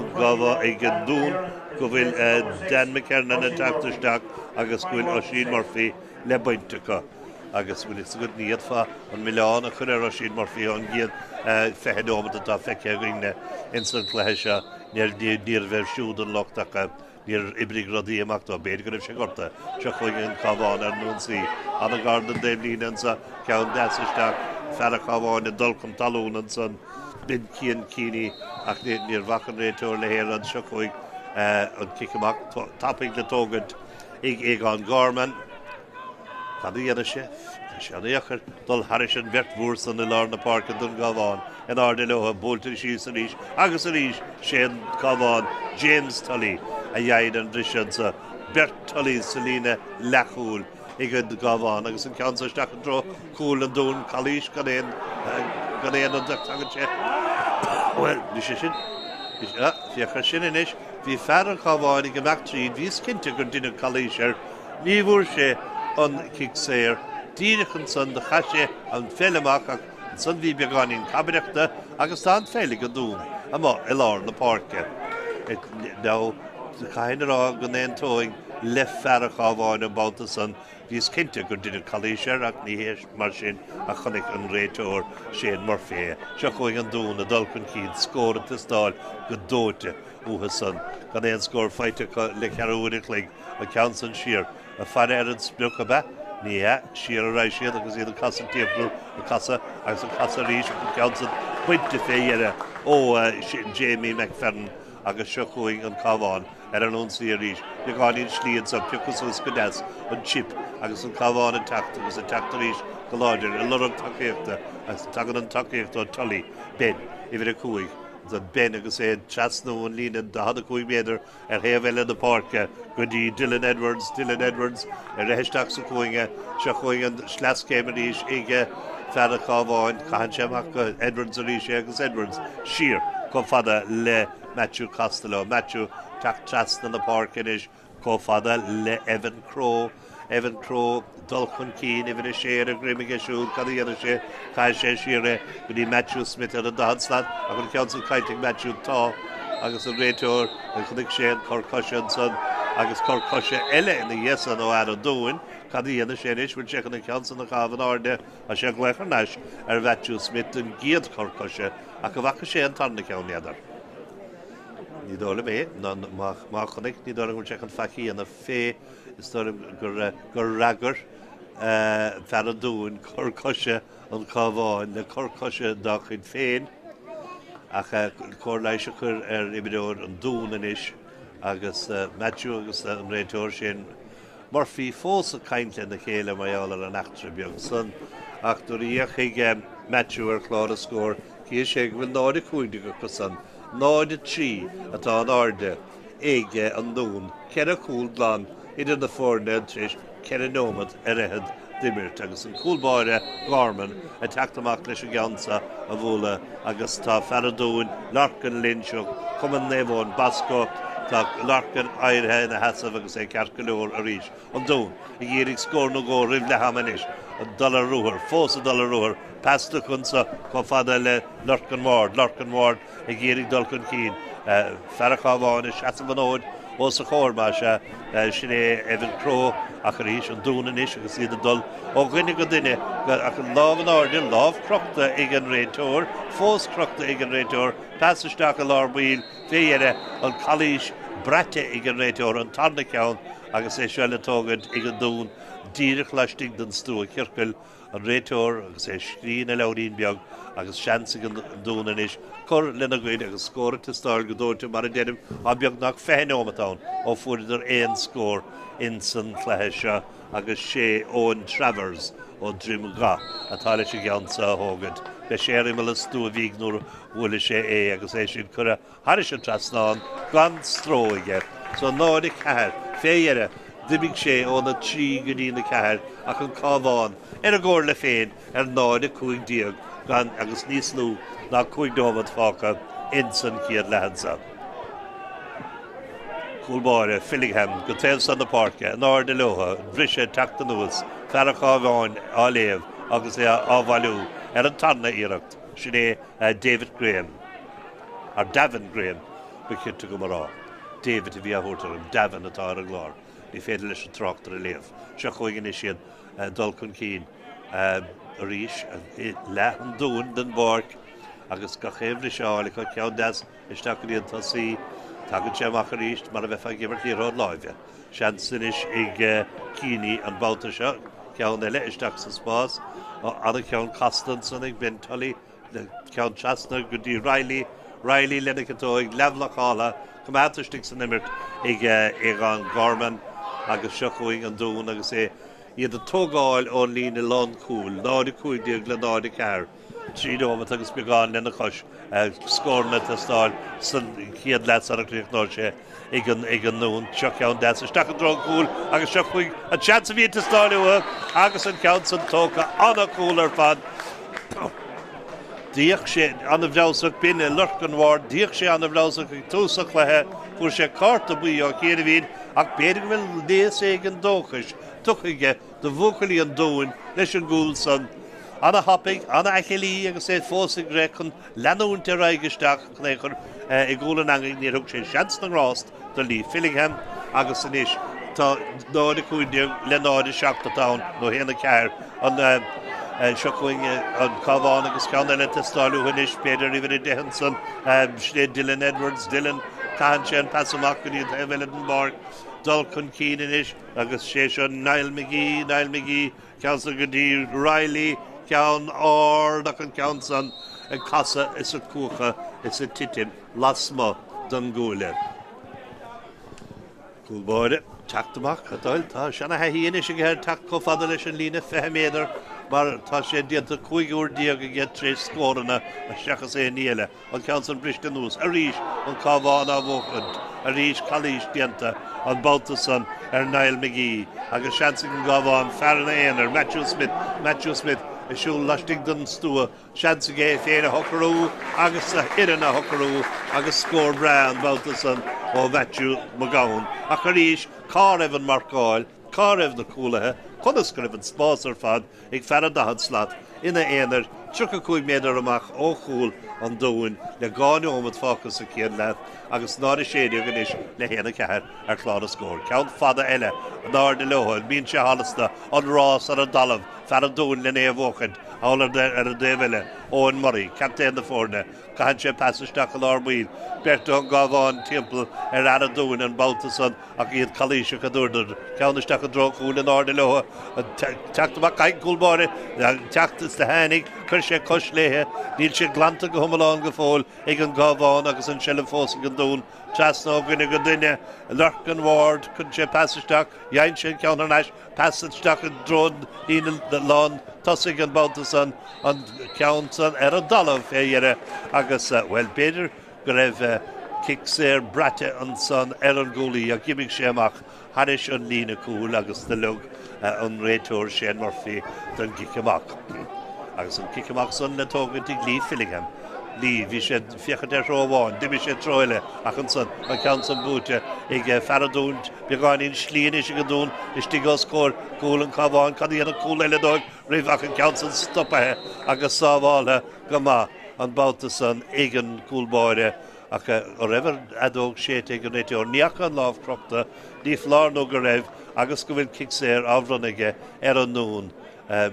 ag an Dún go bhfuil Dan McKernan ag teacht isteach agus go bhfuil Oisín Murphy le baint acu. Agus bhfuil fhios agat ní fhéadfá an milleán a chur ar Oisín Murphy ón gcéad 20 nóiméad atá feicthe againne ins an chluiche seo. Níorbh air siúd an locht ach Níor oibrigh rudaí amach dó. B'fhéidir go raibh sé gortaithe. Seo chugainn an Cabhán ar an ionsaí. An-ghar don dtaobhlíne anso. Ceann deas isteach. Fear an Chabháin ag dul chun talún ansan. B'in Cian Keaney ach níor bhac an réiteoir le haon rud. Seo chugainn an cic amach tapaidh le tógaint ag Aogán Gorman. Cad a dhéanfaidh sé? Tá sé an-dheacair dul thairis an bheirt mhór san i lár na páirce don gCabhán. In airde leo, buailte síos arís agus arís, sé an Cabhán, James Tully, a dhein an briseadh anso. Beirt Tullys sa líne leathchúil ag an gCabhán agus an ceann so isteach i dtreo cúl an Dúin, calaois gan aon gan aon rud ach tagann sé, bhuel, bhí sé sin, féach air sin anois, bhí fear an Chabháin ag imeacht tríd, bhíos cinnte gur deineadh calaois air. Ní bhfuair sé an cic saor. Díreach ansan do chaith sé an pheil amach ach ansan bhí beagáinín cabaireachta agus tá an pheil ag an Dún amuigh i lár na páirce. Now caithfinn a rá go n-aontóinn le fear an Chabháin an babhta san. Bhíos cinnte gur deineadh calaois air ach ní hé mar sin a chonaic an réiteoir Shane Murphy é. Seo chugainn an Dún ag dul chun cinn, scór ag teastáil go dóite uathu san. Gan aon scór faighte acu le ceathrú uair an chloig. An ceann san siar. Ag faire ar an sprioc, ab ea? Ní hea. Siar ar aghaidh siad agus iad ag casadh timpeall, ag casadh agus ag casadh arís ach an ceann san bainte fé dheireadh ó Jamie McFerran agus seo chugainn an Cabhán ar an ionsaí arís. Beagáinín slí anso, pioctha suas go deas an chip agus an Cabhán ag teacht agus ag teacht arís go láidir ag lorg tacaíochta agus tagann an tacaíocht ó Tully. Ben, uimhir 5. Ben agus é ag trasnú an líne 45 méadar ar thaobh eile na páirce go dtí Dylan Edwards, Dylan Edwards ag rith isteach sa chúinne, seo chugainn an sleaschéim arís ag fear an Chabháin, caitheann sé amach go Edwards arís é agus Edwards siar chomh fada le Matthew Costello. Matthew teacht trasna na páirce anois chomh fada le Evan Crowe. Evan Crowe dul chun cinn, uimhir a sé ar a dhroim aige siúd, cad a dhéanfaidh sé? Caithfidh sé siar é go dtí Matthew Smith ar an daichead slat ach an ceann san caillte ag Matthew tá agus an réiteoir a chonaic sé an cor coise ansan agus cor coise eile ina dhiaidh san ó fhear an Dúin. Cad a dhéanfaidh sé anois? Bhfuil sé chun an ceann san a chaitheamh in airde? Tá sé ag glaoch thar n-ais ar Mhatthew Smith don gcéad chor coise ach an bhfaca sé an tarna ceann, n'fheadar. Ní dóigh liom é, ná má chonaic, ní dóigh liom go bhfuil sé chun faic a dhéanamh fé. Is dóigh liom gur fhreagair fear an Dúin cor coise an Chabháin le cor coise dá chuid féin. Ach cóir leighis a chur ar imreoir an Dúin anois agus Matthew agus an réiteoir sin Murphy fós ag caint lena chéile mar gheall ar an eachtra beag san. Ach nuair a fhéachfaidh Matthew ar chlár na scór cífidh sé go bhfuil 0-15 acu san. 0-3 atá in airde ag an Dún, ceithre chúl glan idir na foirne tar éis ceithre neomat ar fhichead d'imirt agus an cúl báire Gorman ag teacht amach leis an gceann seo a bhualadh agus tá fear an Dúin, Lorcan Lynch ó Chumann Naomh Eoin Bosco, tá Lorcan éirithe ina sheasamh agus é ceart go leor arís. An Dún ag iarraidh scór nó dhó roimh leath ama anois. Ag dul ar ruathar, fós ag dul ar ruathar. Pas tugtha anso chomh fada le Lorcan Ward. Lorcan Ward ag iarraidh dul chun cinn. Fear an Chabháin ag seasamh an fhóid os a chomhair, más ea. Sin é Evan Crowe. Ach arís, an Dún anois agus iad ag dul ó dhuine go duine ach an lámh in airde, lámh crochta ag an réiteoir, fós crochta ag an réiteoir. Pas isteach i lár baill fé dheireadh, an calaois braite ag an réiteoir, an tarna ceann agus é seo le tógaint ag an Dún díreach laistigh den stua ciorcail, an réiteoir agus é ag scríobh ina leabhairín beag agus seans ag an Dún anois cur lena gcuid agus scór ag teastáil go dóite mar a deirim tá beagnach 20 neomat ann ó fuaireadar aon scór ins an chluiche seo agus sé Eoin Travers ó Droim Gha atá leis an gceann seo a thógaint. Beidh sé ar imeall an stua bhig nuair a bhuailfidh sé é agus é sin curtha thairis an trasnán gan stró aige. So 0, 4 fé dheireadh d'imigh sé óna 3 go dtí na 4 ach an Cabhán ar a gcomhairle féin ar 0, 15 gan agus níos lú ná 5 nóiméad fágtha ins an chéad leath anso. Cúl báire, Fillingham, go taobh san na páirce, in airde leo, briseadh ag teacht anuas, fear an Chabháin á léamh agus é á bhailiú ar an tarna iarracht, sin é David Graham. Or Davin Graham, ba chirte dom a rá. David a bhí á thabhairt orm, Davin atá ar an gclár. Ní féidir leis an tráchtaire léamh. Seo chugainn anois iad ag dul chun cinn arís i leath an Dúin den bpáirc agus gach aon bhriseadh á fháil acu, ceann deas isteach go dtí an tosaí. Tagann sé amach arís mar a bheifeá ag imirt liathróid láimhe. Seans anois ag Keaney an babhta seo. Ceann eile isteach sa spás. An-cheann casta ansan ag Ben Tully. Ceann trasna go dtí Reilly, Reilly lena chiotóig, leathbhlocáilte, coimeádta istigh san imirt ag Aodhán Gorman agus seo chugainn an Dún agus é iad ag tógáil ón líne lánchúil, 0-15 le 0-4, 3 nóiméad agus beagán lena chois, scóranna ag teastáil san chéad leath sara gcríochnóidh sé. ag an ag an nDún. Seo ceann deas isteach i dtreo an chúil agus seo chugainn an seans a bhí ag teastáil uathu agus an ceann san tógtha an-chúl ar fad. D'fhéach sé an-fheabhsach, b'in é Lorcan Ward, d'fhéach sé an-fheabhsach ag tús an chluiche, fuair sé cárta buí ó chianaibhín ach b'fhéidir go bhfuil léas éigin dóchais tugtha aige do bhuachaillí an Dúin leis an gcúl san. Ana-thapaidh, ana-fhaichillí agus é fós ag rith chun leanúint ar aghaidh isteach chun é a chur i gcúl an eangaigh. Níor thug sé seans na ngrást do Lee Fillingham agus anois tá 0-15 le 0-7 atá ann, nó 1-4. An seo chugainn an Cabhán agus ceann eile ag teastáil uathu anois, b'fhéidir uimhir 10 ansan, sin é Dylan Edwards. Dylan, caitheann sé an pas amach go dtí an taobh eile den bpáirc. Dul chun cinn anois agus sé seo Niall McGee, Niall McGee, Ceann san go dtí Reilly, ceann ard ach an ceann san ag casadh is ag cuachadh is ag titim lasmuigh den gcuaille. Cúl báire, teacht amach, a dtoil. Tá seana-thaithí anois aige ar teacht chomh fada leis an líne 20 méadar mar tá sé déanta 15 uair aige tar éis scóranna seachas aon ní eile. An ceann san briste anuas arís, an Cabhán á bhuachaint arís, calaois déanta an babhta san ar Niall McGee agus seans ag an gCabhán fear ina aonar, Matthew Smith, Matthew Smith ag siúl laistigh den stua, seans aige é féin a shocrú agus a fhoireann a shocrú agus scór breá an babhta san ó Matthew McGowan. Ach arís, cá raibh an marcáil, cá raibh na cúlaithe, conas go raibh an spás ar fad ag fear an 40 slat ina aonar, 35 méadar amach ó chúl an Dúin le 2 neomat fágtha sa chéad leath agus 0-16 anois le 1-4 ar chlár na scór. Ceann fada eile In airde leo, bíonn sé thalasta, an rás ar an dtalamh, fear an Dúin len é a bhuachaint, thall ar an dtaobh eile, Eoin Murray, captaen na foirne, caitheann sé pas isteach i lár baill, beirt ón gCabhán timpeall ar fhear an Dúin an babhta san ach iad calaoiseach a dúradar, ceann isteach i dtreo an chúil in airde leo, teacht amach caithfidh an cúl báire teacht is do tháinig, chuir sé cois léithe, níl sé glanta go hiomlán go fóill ag an gCabhán agus an seilbh fós ag an Dún. Trasna ó dhuine go duine, Lorcan Ward, cuireann sé pas isteach, dhein sé an ceann thar n-ais, pas isteach i dtreo an líne lán tosaigh an babhta san, an ceann san ar an dtalamh fé dheireadh agus, bhuel, b'fhéidir go raibh cic saor braite ansan ar an gcúlaí ach d'imigh sé amach thairis an líne cúil agus do leag an réiteoir Shane Murphy don gcic amach. Agus an cic amach san le tógaint ag Lee Fillingham. Lee, bhí sé ag féachaint ar threo amháin, d'imigh sé treo eile ach ansan, an ceann san buaite ag fear an Dúin, beagáinín slí anois ag an Dún, istigh os comhair cúl an Chabháin, cad a dhéanfadh cúl eile dóibh roimh ach an ceann san stopaithe agus sábháltha go maith an babhta san ag an gcúl báire. Ach an raibh an fheadóg séidte ag an réiteoir? Ní fhaca an lámh crochta, ní foláir nó go raibh, agus go bhfuil cic saor á bhronnadh aige ar an nDún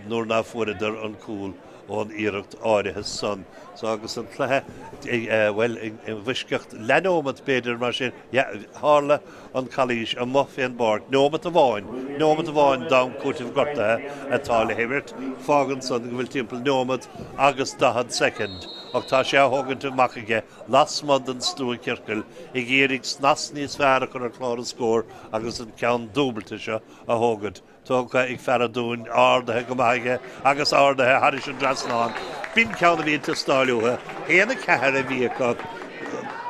nuair ná fuaireadar an cúl ón iarracht áirithe san. So agus an cluiche, bhuel, i bhfoisceacht leathneomat b'fhéidir mar sin, tharla an calaois amuigh fén bpáirc, neomat amháin, neomat amháin d'am cúitimh gortaithe atá le himirt, fágann san go bhfuil timpeall neomat agus 40 soicind. Ach tá sé á thógaint amach aige lasmuigh den stua ciorcail, ag iarraidh snas níos fearr a chur ar chlár an scóir agus an ceann dúbailte seo a thógaint. Tógtha ag fear an Dúin, ardaithe go maith aige agus ardaithe thairis an dtrasnán. B'in ceann a bhí ag teastáil uathu. 1-4 a bhí acu.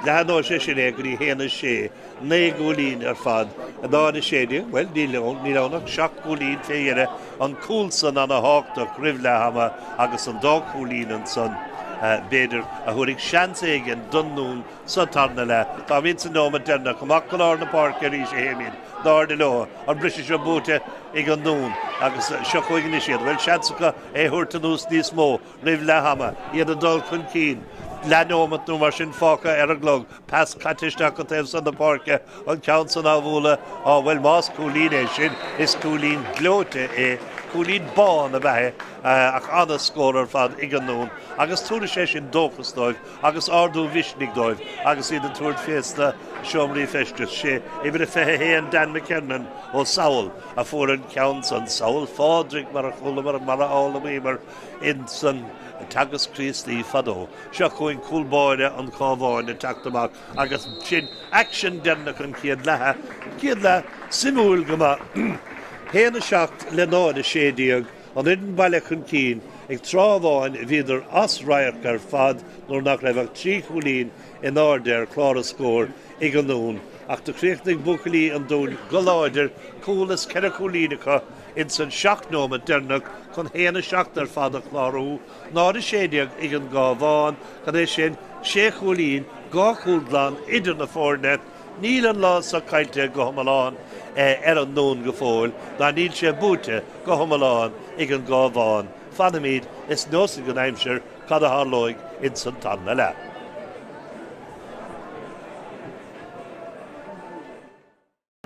Leathnóidh sé sin é go dtí 1-6. 9 gcúilín ar fad. 0-16, bhuel, níl ann ach 7 gcúilín fé dheireadh, an cúl san ana-thábhachtach roimh leath ama agus an dá chúilín ansan, b'fhéidir, a thabharfaidh seans éigin don nDún sa tarna leath. Táimid sa neomat deireanach, amach go lár na páirce arís a théimid, in airde leo, an briseadh seo buaite ag an nDún agus seo chugainn anois iad. Bhuel, seans acu é a thabhairt anuas níos mó. Roimh leath ama, iad ag dul chun cinn, leathneomat nó mar sin fágtha ar an gclog, pas caite isteach go taobh san na páirce, an ceann san á bhualadh, á bhuel más cúilín é sin, is cúilín gleoite é, cúilín bán ab ea é, ach ana-scór ar fad ag an nDún agus tabharfaidh sé sin dóchas dóibh agus ardú mhisnigh dóibh agus iad ag tabhairt fé sna seomraí feistis. Sé uimhir a 21 Dan McKernan ó Sabhall a fuair an ceann san, Sabhall Phádraig mar a chualamar, mar a fhoghlaimíomar. ins an Teagasc Críostaí fadó. Seo chugainn cúl báire an Chabháin ag teacht amach agus sin aicsean deireanach an chéad leatha. Céad leath suimiúil go maith. 1-7 le 0-16, an fhoireann baile chun cinn. Ag tráth amháin bhíodar as radharc ar fad nuair nach raibh ach 3 chúilín in airde ar chlár an scóir ag an nDún ach do chríochnaigh buachaillí an Dúin go láidir, cúl is ceithre chúilín acu. Ins an 7 nóimeat deireanach chun 1-7 ar fad a chlárú, 0-16 ag an gCábhán, cad é sin, sé chúilín, dhá chúl glan idir na foirne. Níl an lá so caillte go hiomlán ar an nDún go fóill, ná níl sé buaite go hiomlán ag an gCábhán. Fanfaimid is neosfaidh an aimsir cad a tharlóidh ins an tarna leath.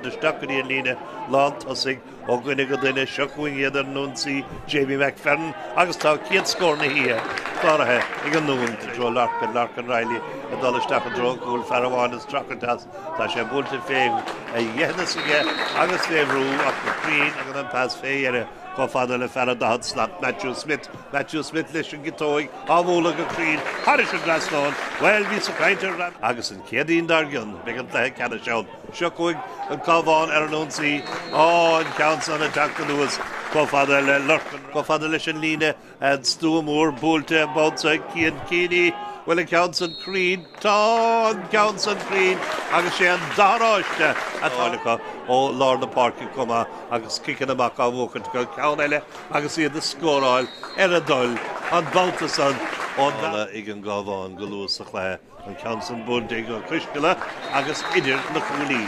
Isteach go dtí an líne lán tosaigh ó dhuine go duine. Seo chugainn iad ar an ionsaí, Jamie McFerran agus tá céad scór na hoíche cláraithe ag an nDún i dtreo Lorcan, Lorcan Reilly ag dul isteach i dtreo an chúil, fear amháin ag streachailt as. Tá sé buailte fé dheithneas aige agus fé bhrú ach go cruinn agus an pas fé dheireadh chomh fada le fear an 40 slat, Matthew Smith. Matthew Smith leis an gciotóig á bhualadh go cruinn thairis an dtrasnán. Bhuel, bhíos ag caint ar. Agus an Chéadaoin dár gcionn, beidh an cluiche ceannais ann. Seo chugainn an Cabhán ar an ionsaí. Á, an ceann san ag teacht anuas chomh fada le Lorcan, chomh fada leis an líne, an stua mór buailte, babhta ag Cian Keaney. Bhfuil an ceann san cruinn? Tá an ceann san cruinn agus sé an dath oráiste atá acu ó lár na páirce chomh maith agus ciceanna amach á bhuachaint acu. Ceann eile agus iad ag scóráil ar a dtoil an babhta san ón ag an gCabhán go luath sa chluiche. An ceann san buailte ag Ó Coisdealbha agus idir na cuaillí.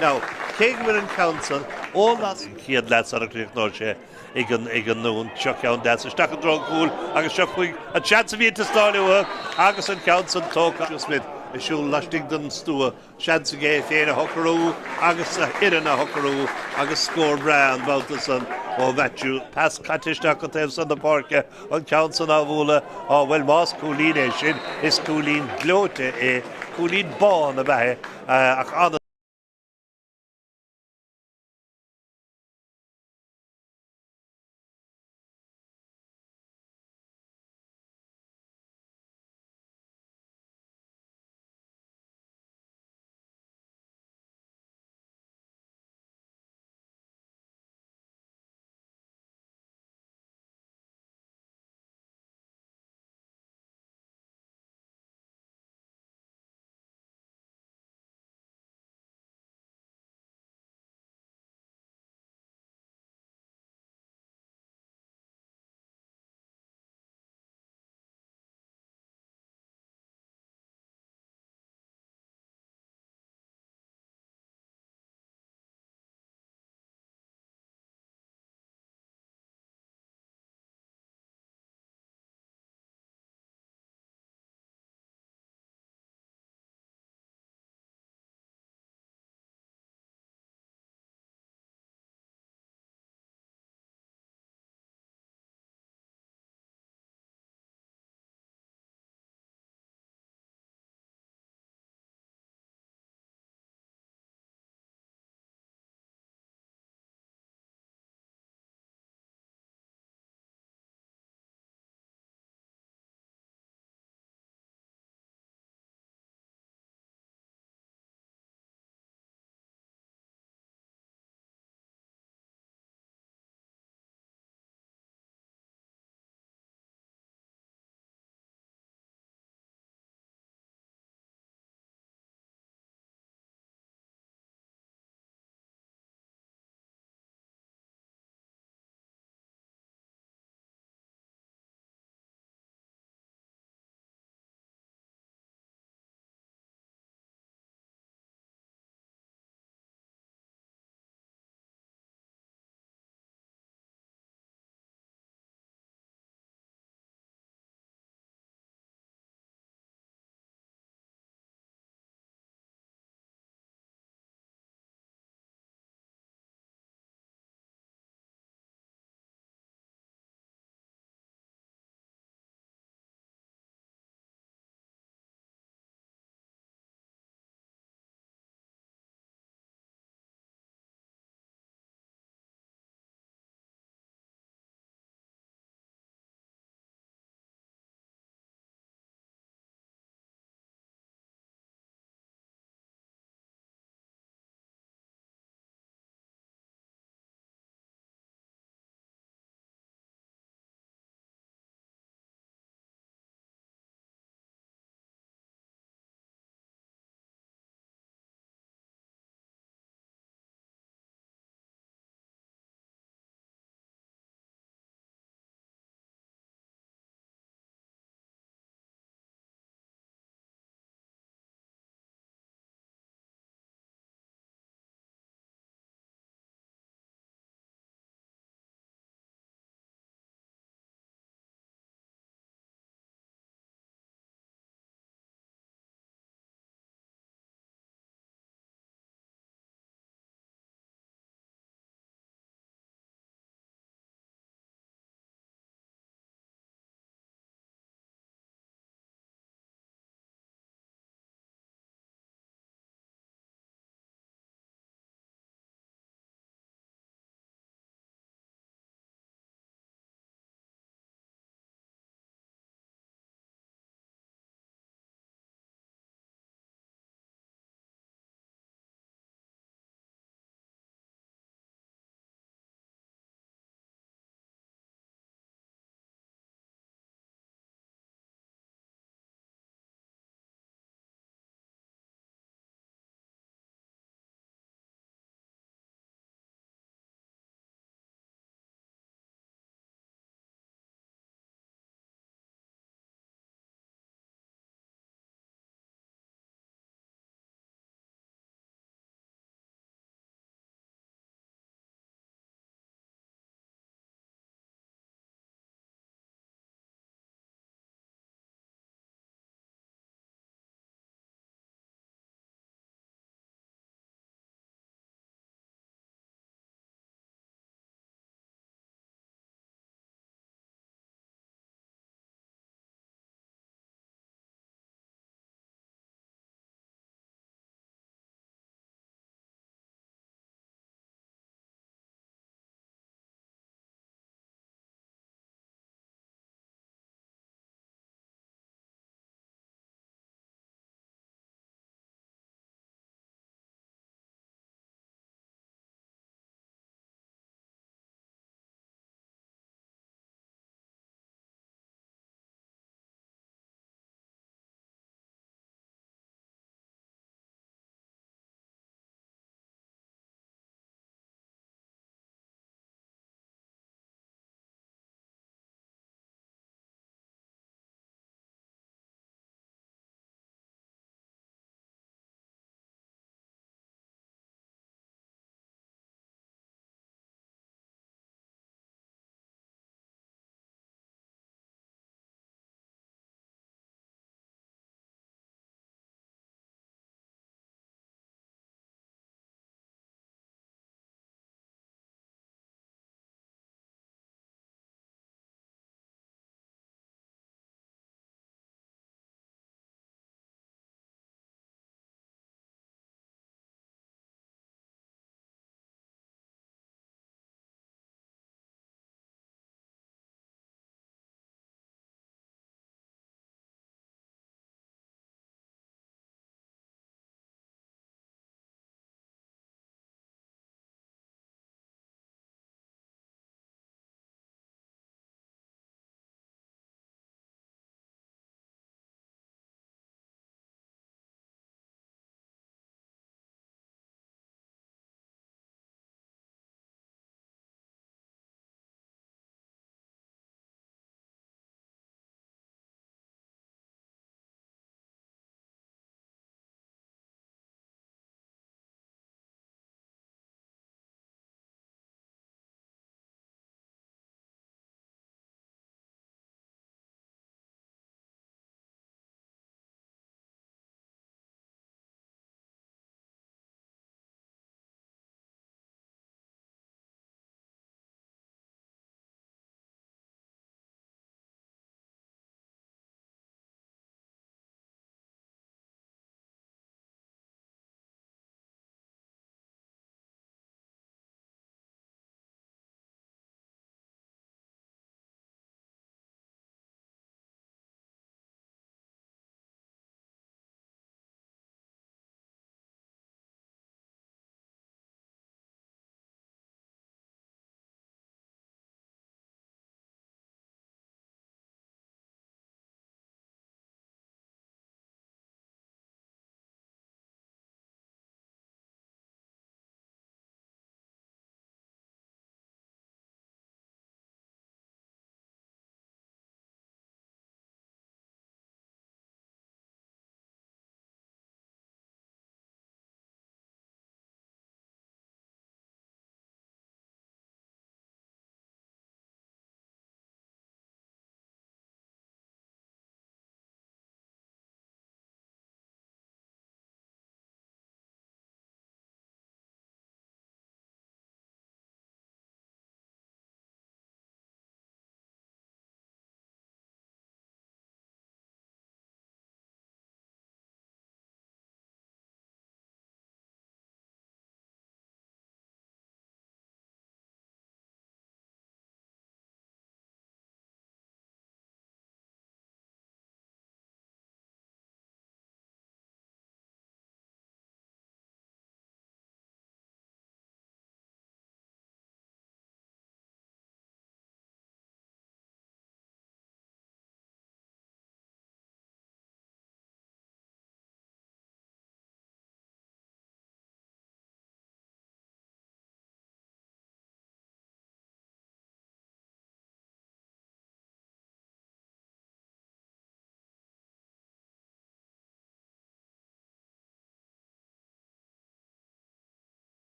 Now, cé go bhfuil an ceann san ó las an chéad leath sara críochnóidh sé ag an ag an nDún, seo ceann deas isteach i dtreo an chúil agus seo chugainn an seans a bhí ag teastáil uathu agus an ceann san tógtha. Smith. Ag siúl laistigh den stua, seans aige é féin a shocrú agus a fhoireann a shocrú agus scór breá an babhta san ó Mhaitiú. Pas caite isteach go taobh san na páirce, an ceann san á bhualadh, á bhuel más cúilín é sin, is cúilín gleoite é, cúilín bán ab ea é ach an.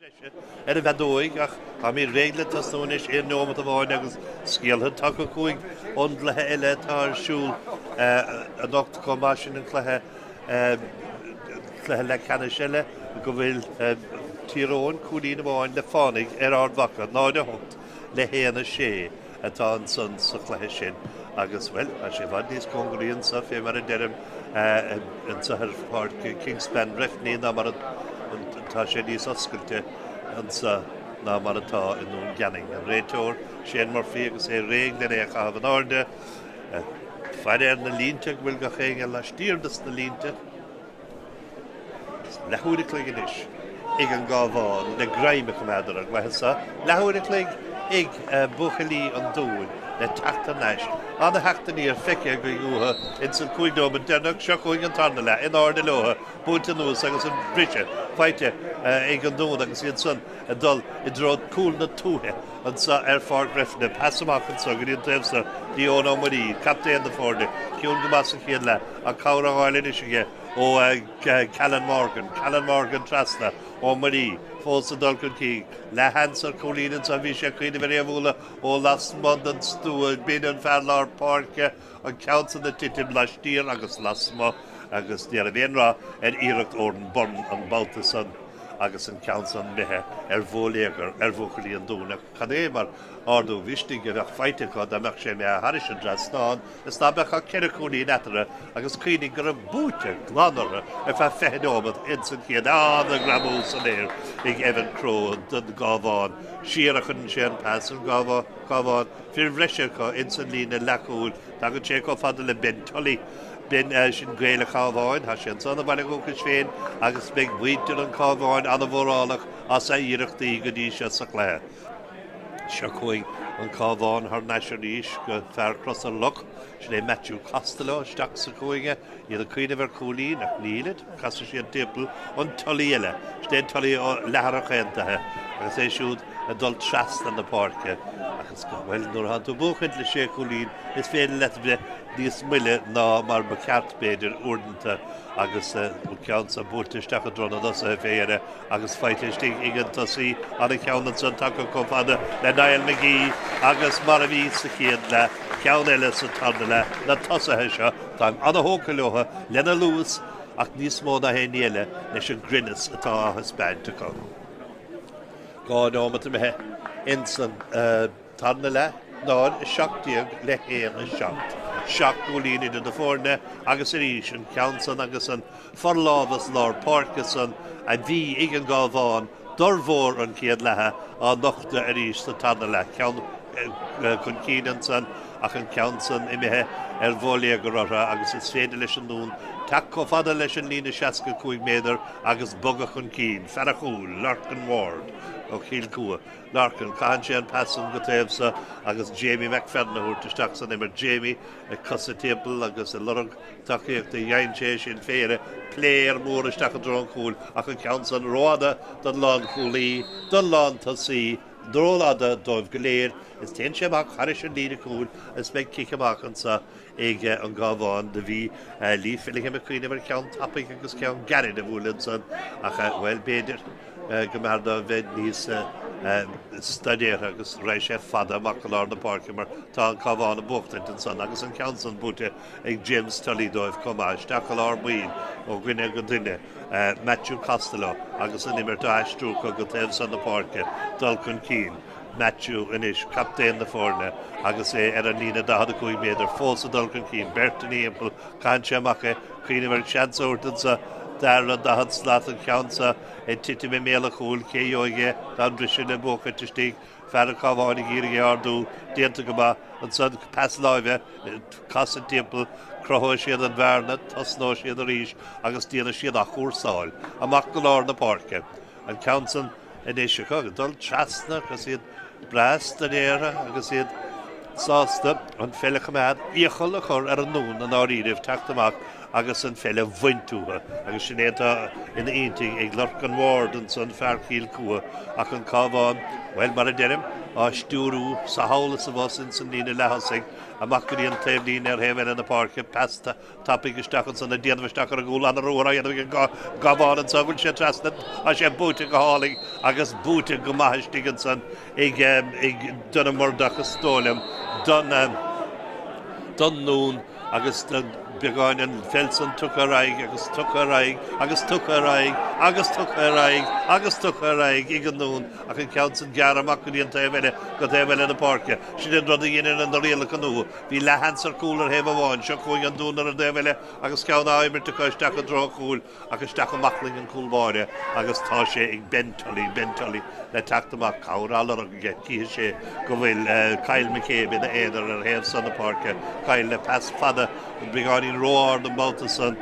Breise ar an bhfeadóig ach táimid réidh le tosnú anois, aon neomat amháin agus scéalta tagtha chugainn ón gcluiche eile atá ar siúl anocht chomh maith, sin an cluiche, cluiche leathcheannais eile go bhfuil Tír Eoghain cúilín amháin le Fánaigh ar Ard Mhacha, 0-8 le 1-6 atá ansan sa chluiche sin agus, bhuel, tá sé i bhfad níos cóngaraí anso fé mar a deirim. anseo ar Pháirc Kingspan Breffni ná mar atá sé níos oscailte anseo ná mar atá i nDún Geanainn. An réiteoir, Shane Murphy, agus é réidh len é a chaitheamh in airde. Faire ar na línte go bhfuil gach éinne laistiar dos na línte. Leathuair a chloig anois ag an gCábhán le greim a choimeád ar an gcluiche seo. Leathuair a chloig ag buachaillí an Dúin le teacht thar n-ais. Ana-theacht aniar feicthe againn uathu ins an 5 nóiméad deireanach. Seo chugainn an tarna leath, in airde leo, buailte anuas agus an briseadh faighte ag an Dún agus iad san ag dul i dtreo cúl na tuaithe anso ar Pháirc Bhreifne. Pas amach anso go dtí an taobh so dtí Eoin Ó Muirí, captaen na foirne, ciúin go maith sa chéad leath ach cabhair á fháil anois aige ó Callan Morgan, Callan Morgan trasna, Ó Muirí fós ag dul chun cinn, leathsheans ar chúilín anso, bhí sé ag cuimhneamh ar é a bhualadh ó lasmuigh den stua, b'in an fear lár páirce, an ceann san ag titim laistiar agus lasmuigh agus ní raibh aon rath ar iarracht Odhrán Byrne an babhta san agus an ceann san imithe ar bhóiléagar ar bhuachaillí an Dúin. Ach cad é mar ardú mhisnigh a bheadh faighte acu dá mbeadh sé imithe thairis an dtrasnán is ná beadh ach ceithre chúilín eatarthu agus cuimhnigh go raibh buaite glan orthu ar feadh 20 nóiméad ins an chéad Ana-ghreamú san aer ag Evan Crowe don gCábhán. Siar a chuireann sé an pas, an Cabhán, fir bhreise acu ins an líne leathchúil. Tagann sé chomh fada le Ben Tully. Ben, sin Gael an Chabháin, tá sé ansan ina bhaile dhúchais féin agus beidh muintir an Chabháin ana-mhórálach as a iarrachtaí go dtí seo sa chluiche. Seo chugainn an Cabhán thar n-ais arís go fear Chros na Loch, sin é Matthew Costello, isteach sa chúinne, iad ag cuimhneamh ar chúilín ach nílid, casfaidh siad timpeall an Tully eile, sin é Tully ó Leatharach Aontaithe agus é siúd ag dul trasna na páirce agus, bhuel, nuair atánn tú ag buachaint le sé chúilín is féidir leat bheith níos moille ná mar ba cheart b'fhéidir uaireanta agus an ceann seo buailte isteach i dtreo na dtosaithe fé dheireadh. Agus faighte istigh ag an tosaí, ana-cheann ansan tagtha chomh fada le Niall McGee agus mar a bhí sa chéad leath, ceann eile sa tarna leath, na tosaithe seo, táim ana-thógtha leo, lena luas ach níos mó ná aon ní eile leis an gcruinneas atá á thaispeáint acu. 2 nóimeat imithe insan. Tarna leath, 0, 17 le 1, 7. Seacht gcúilín idir na foirne agus arís an ceann san agus an forlámhas lár páirce san a bhí ag an gCábhán d'fhormhór an chéad leatha á nochtadh arís sa tarna leath. Ceann chun cinn ansan ach an ceann san imithe ar bhóiléagar orthu agus is féidir leis an nDún teacht chomh fada leis an líne 65 méadar agus bogadh chun cinn. Fear an chúil, Lorcan Ward ó Chill Cua. Lorcan, caitheann sé an pas san go taobh so agus Jamie McFadden a thabhairt isteach san imirt. Jamie ag casadh timpeall agus ag lorg tacaíochta. Dhein sé sin fé dheireadh. Pléar mór isteach i dtreo an chúil ach an ceann san rófhada don lánchúlaí, don lántosaí, rófhada dóibh go léir is téann sé amach thairis an líne cúil is beidh cic amach anso ag an gCábhán. Do bhí Lee Fillingham ag cuimhneamh ar cheann tapaidh agus ceann gairid a bhualadh ansan ach, bhuel, b'fhéidir. go mb'fhearr dó bheith níos staidéartha agus raghaidh sé fada amach go lár na páirce mar tá an Cabhán ag buachtaint ansan agus an ceann san buaite ag James Tully dóibh chomh maith. Isteach go lár baill ó dhuine go duine, Matthew Costello agus an imirt á aistriú acu go taobh san na páirce, dul chun cinn. Matthew anois, captaen na foirne agus é ar an líne 45 méadar, fós ag dul chun cinn, beirt ina thimpeall, caitheann sé amach é, cuimhneamh ar sheans a thabhairt anso d'fhear an 40 slat, an ceann seo ag titim i mbéal an chúil, cé gheobhaidh é, tá an briseadh le buachaint istigh, fear an Chabháin ag iarraidh é a ardú, déanta go maith, ansan pas láimhe, casadh timpeall, cruthóidh siad an bhearna, tosnóidh siad arís agus déanfaidh siad athchúrsáil, amach go lár na páirce, an ceann san. anois acu ag dul trasna agus iad breá staidéartha agus iad sásta an pheil a choimeád, iachall a chur ar an nDún i ndáiríribh teacht amach agus an pheil a bhaint uathu agus sin é atá ina intinn ag Lorcan Ward ansan, fear Chill Cua, ach an Cabhán, bhuel, mar a deirim, á stiúrú sall is abhus ins an líne leath-thosaigh, amach go dtí an taobhlíne ar thaobh eile na páirce, pas tapaidh isteach ansan ag déanamh isteach ar an gcúl, an-ruathar á dhéanamh ag an gCabhán ansan, bhfuil sé trasna, tá sé buaite go hálainn agus buaite go maith istigh ansan ag Donagh Murdock is dóigh liom, don nDún. Agus beagáin an pheil san tugtha ar aghaidh agus tugtha ar aghaidh agus tugtha ar aghaidh agus tugtha ar aghaidh agus tugtha ar aghaidh ag an nDún ach an ceann san gearrtha amach go dtí an taobh eile, go taobh eile na páirce. Sin an rud a dheineann na rialacha nua. Bhí leathsheans ar chúl ar thaobh amháin, seo chugainn an Dún ar an dtaobh eile agus ceann á imirt acu isteach i dtreo an chúil. Ach isteach i mbaclainn an chúl báire agus tá sé ag Ben Tully, Ben Tully le teacht amach, cabhair á lorg aige, tchífidh sé go bhfuil Kyle McCabe ina aonar ar thaobh san na páirce, Kyle le pas fada, beagáinín ró-ard an babhta san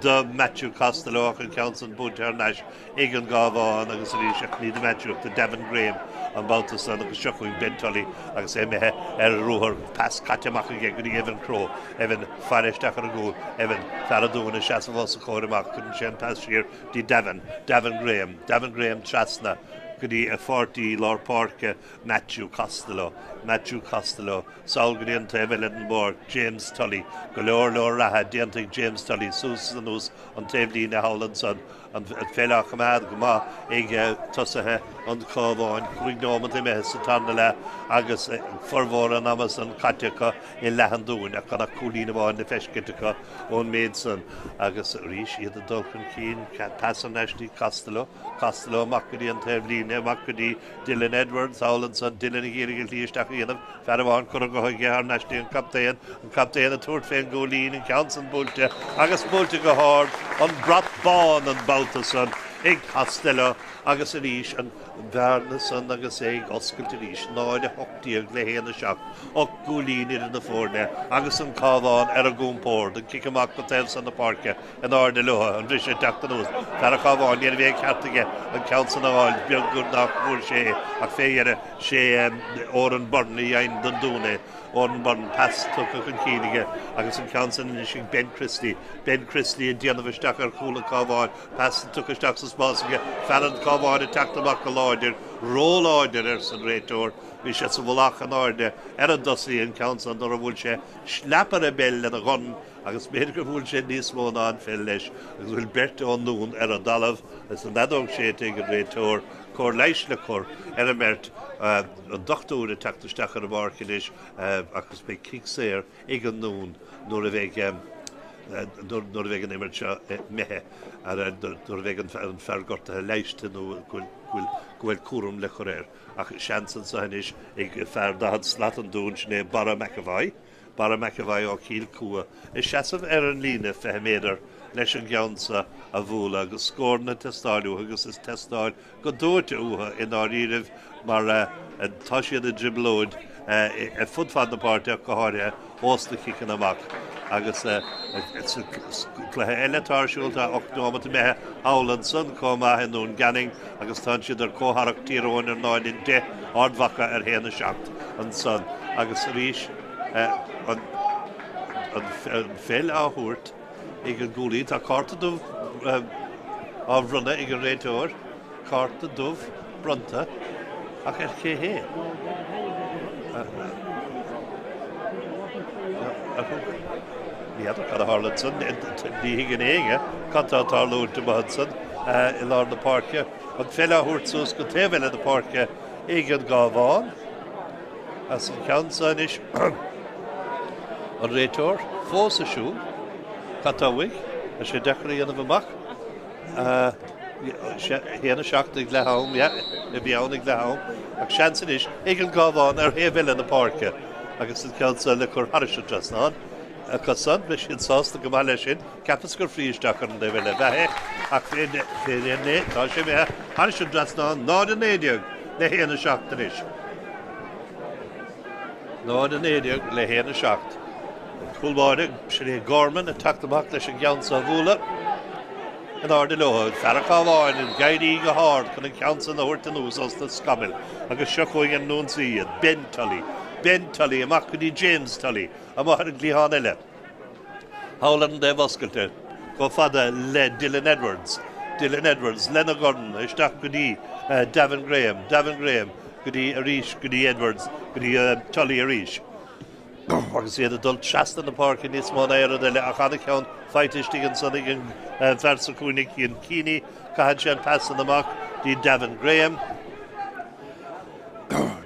do Matthew Costello ach an ceann san buailte thar n-ais ag an gCabhán agus arís ach ní do Matthew ach do Davin Graham an babhta san agus seo chugainn Ben Tully agus é imithe ar ruathar, pas caite amach aige go dtí Evan Crowe, Evan. Faire isteach ar an gcúl, Evan, fear an Dúin ag seasamh os a chomhair amach, cuireann sé an pas siar dtí Davin, Davin Graham, Davin Graham trasna go dtí a pháirtí lár páirce Matthew Costello, Matthew Costello sall go dtí an taobh eile den bpáirc, James Tully, go leor leor reatha déanta ag James Tully suas is anuas an taobhlíne thall ansan. An pheil á choimeád go maith ag tosaithe an Chabháin. 5 nóimeat imithe sa tarna leath agus formhór an ama san caite acu i leath an Dúin ach gan ach cúilín amháin le feiscint acu ón méid san. Agus arís iad ag dul chun cinn, pas thar n-ais dtí Costello, Costello amach go dtí an taobhlíne, amach go dtí Dylan Edwards thall ansan, Dylan ag iarraidh an shlí isteach a dhéanamh. Fear amháin curtha dhe aige thar n-ais dtí an captaen, an captaen ag tabhairt fén gcúilín, an ceann san buailte agus buailte go hard, an brat bán an babhta san ag Costello agus arís an bhearna san agus é ag oscailt arís, 0-18 le 1-7, 8 gcúilín idir na foirne agus an Cabhán ar a gcompord, an cic amach go taobh san na páirce in airde leo, an briseadh ag teacht anuas, fear an Chabháin, ní raibh aon cheart aige an ceann san a fháil, beag nach bhfuair sé é ach fé dheireadh. Sé Odhrán Byrne a dhein don Dún é. Odhrán Byrne, pas tugtha chun cinn aige agus an ceann san anois ag Ben Christie. Ben Christie ag déanamh isteach ar chúl an Chabháin. Pas tugtha isteach sa spás aige. Fear an Chabháin ag teacht amach go láidir. Róláidir, arsa an réiteoir. Bhí sé sa mhullach in airde ar an dtosaí an ceann san nuair a bhuail sé shlap ar an bpeil lena dhorn agus b'fhéidir gur bhuail sé níos mó ná an pheil leis agus bhfuil beirt ón nDún ar an dtalamh agus an fheadóg séidte ag an réiteoir. Cóir leighis le cur ar an mbeirt, an dochtúir ag teacht isteach ar an bpáirc anois agus beidh cic saor ag an nDún nuair a bheidh nuair a bheidh an imirt seo imithe, nuair a bheidh an fear gortaithe leighiste nó go bhfuil go bhfuil cúram le cur air. Ach seans anseo anois ag fear 40 slat an Dúin, sin é Barra McEvoy. Barra McEvoy ó Chill Cua ag seasamh ar an líne 20 méadar leis an gceann seo a bhualadh agus scóranna ag teastáil uathu agus ag teastáil go dóite uathu i ndáiríribh mar tá siad i dtrioblóid ar fud fad na páirce ach go háirithe ós na ciceanna amach agus sa cluiche eile atá ar siúl tá 8 nóimeat imithe thall ansan chomh maith i nDún Geanainn agus tá siad ar comhtharrac Tír Eoghain ar 0-10 Ard Mhacha ar 1-7 ansan agus arís an pheil á thabhairt ag an gcúlaí. Tá cárta dubh á bhronnadh ag an réiteoir. Cárta dubh bronnta ach ar cé hé? Ní fheadar cad a tharla ansan. Ní thuigeann éinne cad tá ag tarlúint amuigh ansan i lár na páirce. An pheil á thabhairt suas go taobh eile na páirce ag an gCabhán. As an cheann seo anois, an réiteoir fós ag siúl. Cad tá uaidh? Tá sé deacair a dhéanamh amach. 1-7 ag leath am, yeah, a bhí ann ag leath am. Ach seans anois ag an gCabhán ar thaobh eile na páirce agus an ceann seo le cur thairis an trasnán. Acu san, beidh siad sásta go maith leis sin. Cheapas gur fríth isteach ar an dtaobh eile ab ea é, ach fé réir tá sé imithe thairis an dtrasnán, 0-19 le 1-7 anois. 0-19 le 1-7. An cúl báire, sin é Gorman ag teacht amach leis an gceann seo a bhualadh in airde leo. Fear an Chabháin ag éirí go hard chun an ceann san a thabhairt anuas os na scamaill agus seo chugainn an ionsaí iad. Ben Tully. Ben Tully amach go dtí James Tully amuigh ar an gcliathán eile. Thall ar an dtaobh oscailte, chomh fada le Dylan Edwards. Dylan Edwards lena dhorn isteach go dtí Davin Graham. Davin Graham go dtí arís go dtí Edwards, go dtí Tully arís. Agus iad ag dul trasna na páirce níos mó ná aon rud eile ach ana-cheann faighte istigh ansan ag an bhfear sa chúinne, Cian Keaney. Caitheann sé an pas san amach dtí Davin Graham.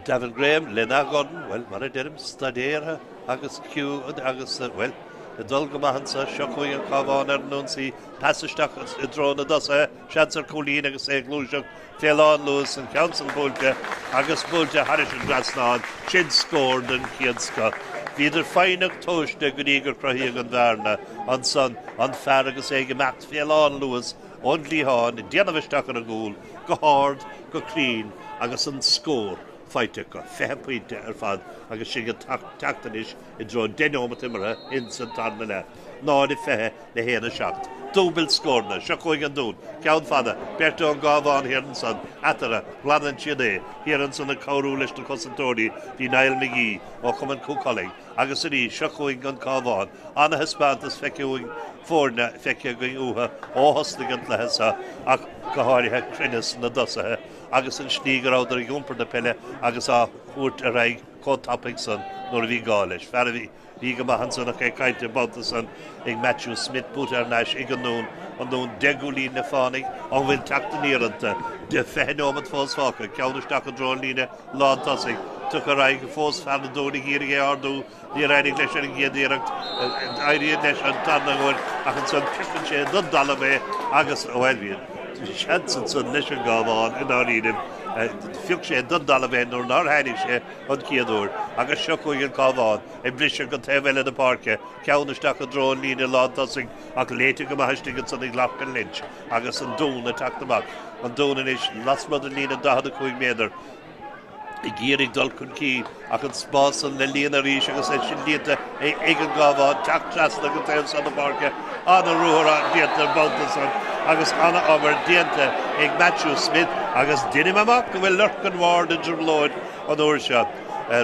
Davin Graham lena dhorn, bhuel, mar a deirim, staidéartha agus ciúin agus, bhuel, ag dul go maith anso. Seo chugainn an Cabhán ar an ionsaí, pas isteach i dtreo na dtosaithe, seans ar chúilín agus é ag gluaiseacht fé lánluas, an ceann san buailte agus buailte thairis an dtrasnán, sin scór den chéad scoth. Bhíodar foighneach tomhaiste go dtí gur cruthaíodh an bhearna ansan, an fear agus é ag imeacht fé lánluas ón gcliathán, ag déanamh isteach ar an gcúl, go hard, go cruinn agus an scór faighte acu, 20 pointe ar fad agus sinn ag teacht anois i dtreo 10 neomat imeartha ins an tarna leath, 0-20 le 1-7. Dúbailt scóranna. Seo chugainn an Dún. Ceann fada. Beirt ón gCábhán thiar ansan. Eatarthu. Glanann siad é. Thiar ansan ag cabhrú leis na cosantóirí bhí Niall McGee ó Chumann Chú Chulainn. Agus arís, seo chugainn an Cabhán. Ana-thaispeántas feicthe uainn foirne feicthe againn uathu ó thosnaigh an cluiche seo ach go háirithe cruinneas na dtosaithe agus an slí go rabhadar ag iompar na peile agus á thabhairt ar aghaidh chomh tapaidh san nuair a bhí gá leis. Fear a bhí go maith ansan ach é caillte an babhta san ag Matthew Smith buaite thar n-ais ag an nDún, an Dún 10 gcúilín le fánaigh, an bhfuil teacht aniar iontu? 20 neomat fós fágtha, ceann isteach i dtreo an líne lán tosaigh, tugtha ar aghaidh fós fear an Dúin ag iarraidh é a ardú, níor éirigh leis ar an gcéad iarracht, éiríonn leis an tarna huair ach ansan piocann sé don dtalamh é agus, bhuel, bhí seans ansan leis an gCábhán i ndáiríribh, phioc sé don dtalamh é nuair nár tháinig sé an chéad uair agus seo chugainn an Cabhán ag briseadh go taobh eile na páirce, ceann isteach i dtreo an líne lán tosaigh ach léite go maith istigh ansan ag Lorcan Lynch agus an Dún ag teacht amach. An Dún anois lasmuigh den líne 45 méadar. ag iarraidh dul chun cinn ach an spás san le líonadh arís agus é sin líonta ag an gCábhán, teacht trasna go taobh san na páirce, ana-ruathar déanta an babhta san agus ana-obair déanta ag Matthew Smith agus deinim amach go bhfuil Lorcan Ward i dtrioblóid an uair seo.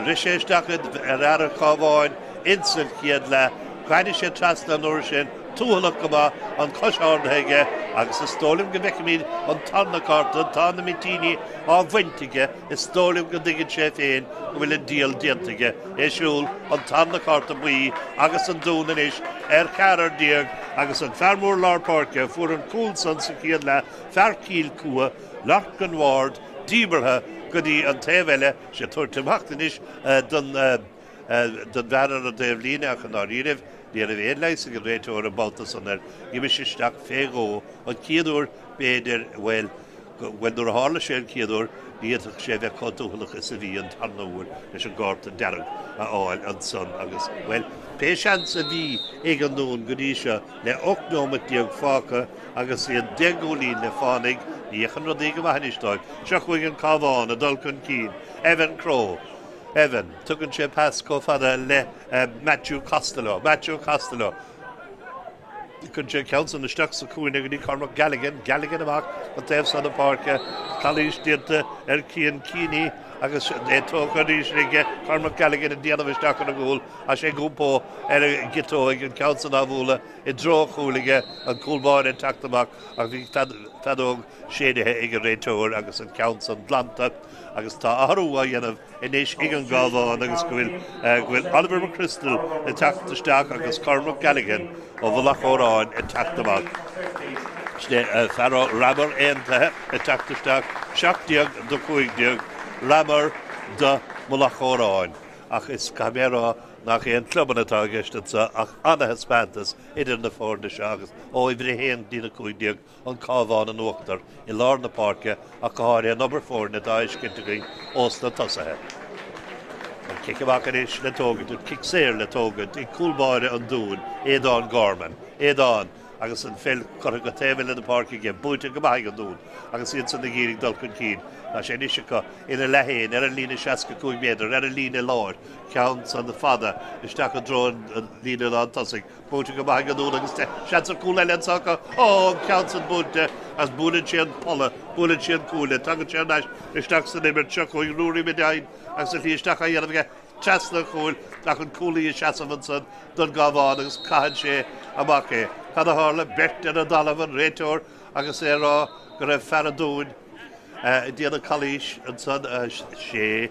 Rith sé isteach ar fhear an Chabháin insan chéad leath, tháinig sé trasna an uair sin, Tuathalach go maith, an chois ardaithe aige agus is dóigh liom go bhfeicfimid an tarna cárta, tá na mitíní á bhaint aige, is dóigh liom go dtuigeann sé féin go bhfuil an diabhal déanta aige. É ag siúl, an tarna cárta buí agus an Dún anois ar cheathrar déag agus an fear mór lár páirce a fuair an cúl san sa chéad leath, fear Chill Chua, Lorcan Ward, díbeartha go dtí an taobh eile, sé tabhairt amach anois don. don bhfear ar an dtaobh líne ach i ndáiríribh ní raibh aon leigheas ag an réiteoir an babhta san air. D'imigh sé isteach fé dhó an chéad uair b'fhéidir, bhuel, bhuel nuair a tharla sé an chéad uair ní fhéadfadh sé a bheith chomh tuathalach is a bhí an tarna huair leis an gcárta dearg a fháil ansan agus, bhuel, pé seans a bhí ag an nDún go dtí seo le 18 nóimeat fágtha agus iad 10 gcúilín le fánaigh, ní fhéachann rudaí go maith anois dóibh. Seo chugainn an Cabhán ag dul chun cinn. Evan Crowe. Evan. Tugann sé pas chomh fada le Matthew Costello. Matthew Costello. Cuireann sé an ceann san isteach sa chúinne go dtí Cormac Galligan. Galligan amach an taobh san na páirce. Calaois déanta ar Cian Keaney agus é tógtha arís aige Cormac Galligan ag déanamh isteach ar an gcúl. Is é ag iompó ar an gciotóig an ceann san á bhualadh i dtreo an chúil aige, an cúl báire ag teacht amach ach bhí feadóg séidthe ag an réiteoir agus an ceann san glanta agus tá athrú á dhéanamh anois ag an gCábhán agus go bhfuil go bhfuil Oliver McChrystal ag teacht isteach agus Cormac Galligan ó Mhullach Óráin ag teacht amach. Sin é fear ó Ramor Aontaithe ag teacht isteach 17 do 15 Ramor do Mhullach Óráin ach is caithfidh mé a rá nach aon clubanna atá i gceist anseo ach ana-thaispeántas idir na foirne seo agus ó uimhir 1 go dtí na 15 an Cabhán in uachtar i lár na páirce ach go háirithe an obair foirne atá á fheiscint againn ós na tosaithe. An cic amach anois le tógaint, an cic saor le tógaint ag cúl báire an Dúin, Aodán Gorman. Aodán agus an pheil curtha go taobh eile na páirce aige, buaite go maith ag an Dún agus iad san ag iarraidh dul chun cinn. Tá sé anois acu ina leath féin ar an líne 65 méadar, ar an líne láir, ceann san fada isteach i dtreo an líne lán tosaigh. Buaite go maith ag an Dún agus seans ar chúl eile anseo acu. Ó, an ceann san buailte agus buaileann sé an polla, buaileann sé an cuaille, tagann sé ar ais isteach san imirt. Seo chugainn Ruairí McDine agus a shlí isteach á dhéanamh aige. trasna an chúil ach an cúlaí ag seasamh ansan don gCabhán agus caitheann sé amach é. Cad a tharla? Beirt ar an dtalamh, an réiteoir agus é ag rá go raibh fear an Dúin ag déanamh calaois ansan. Sé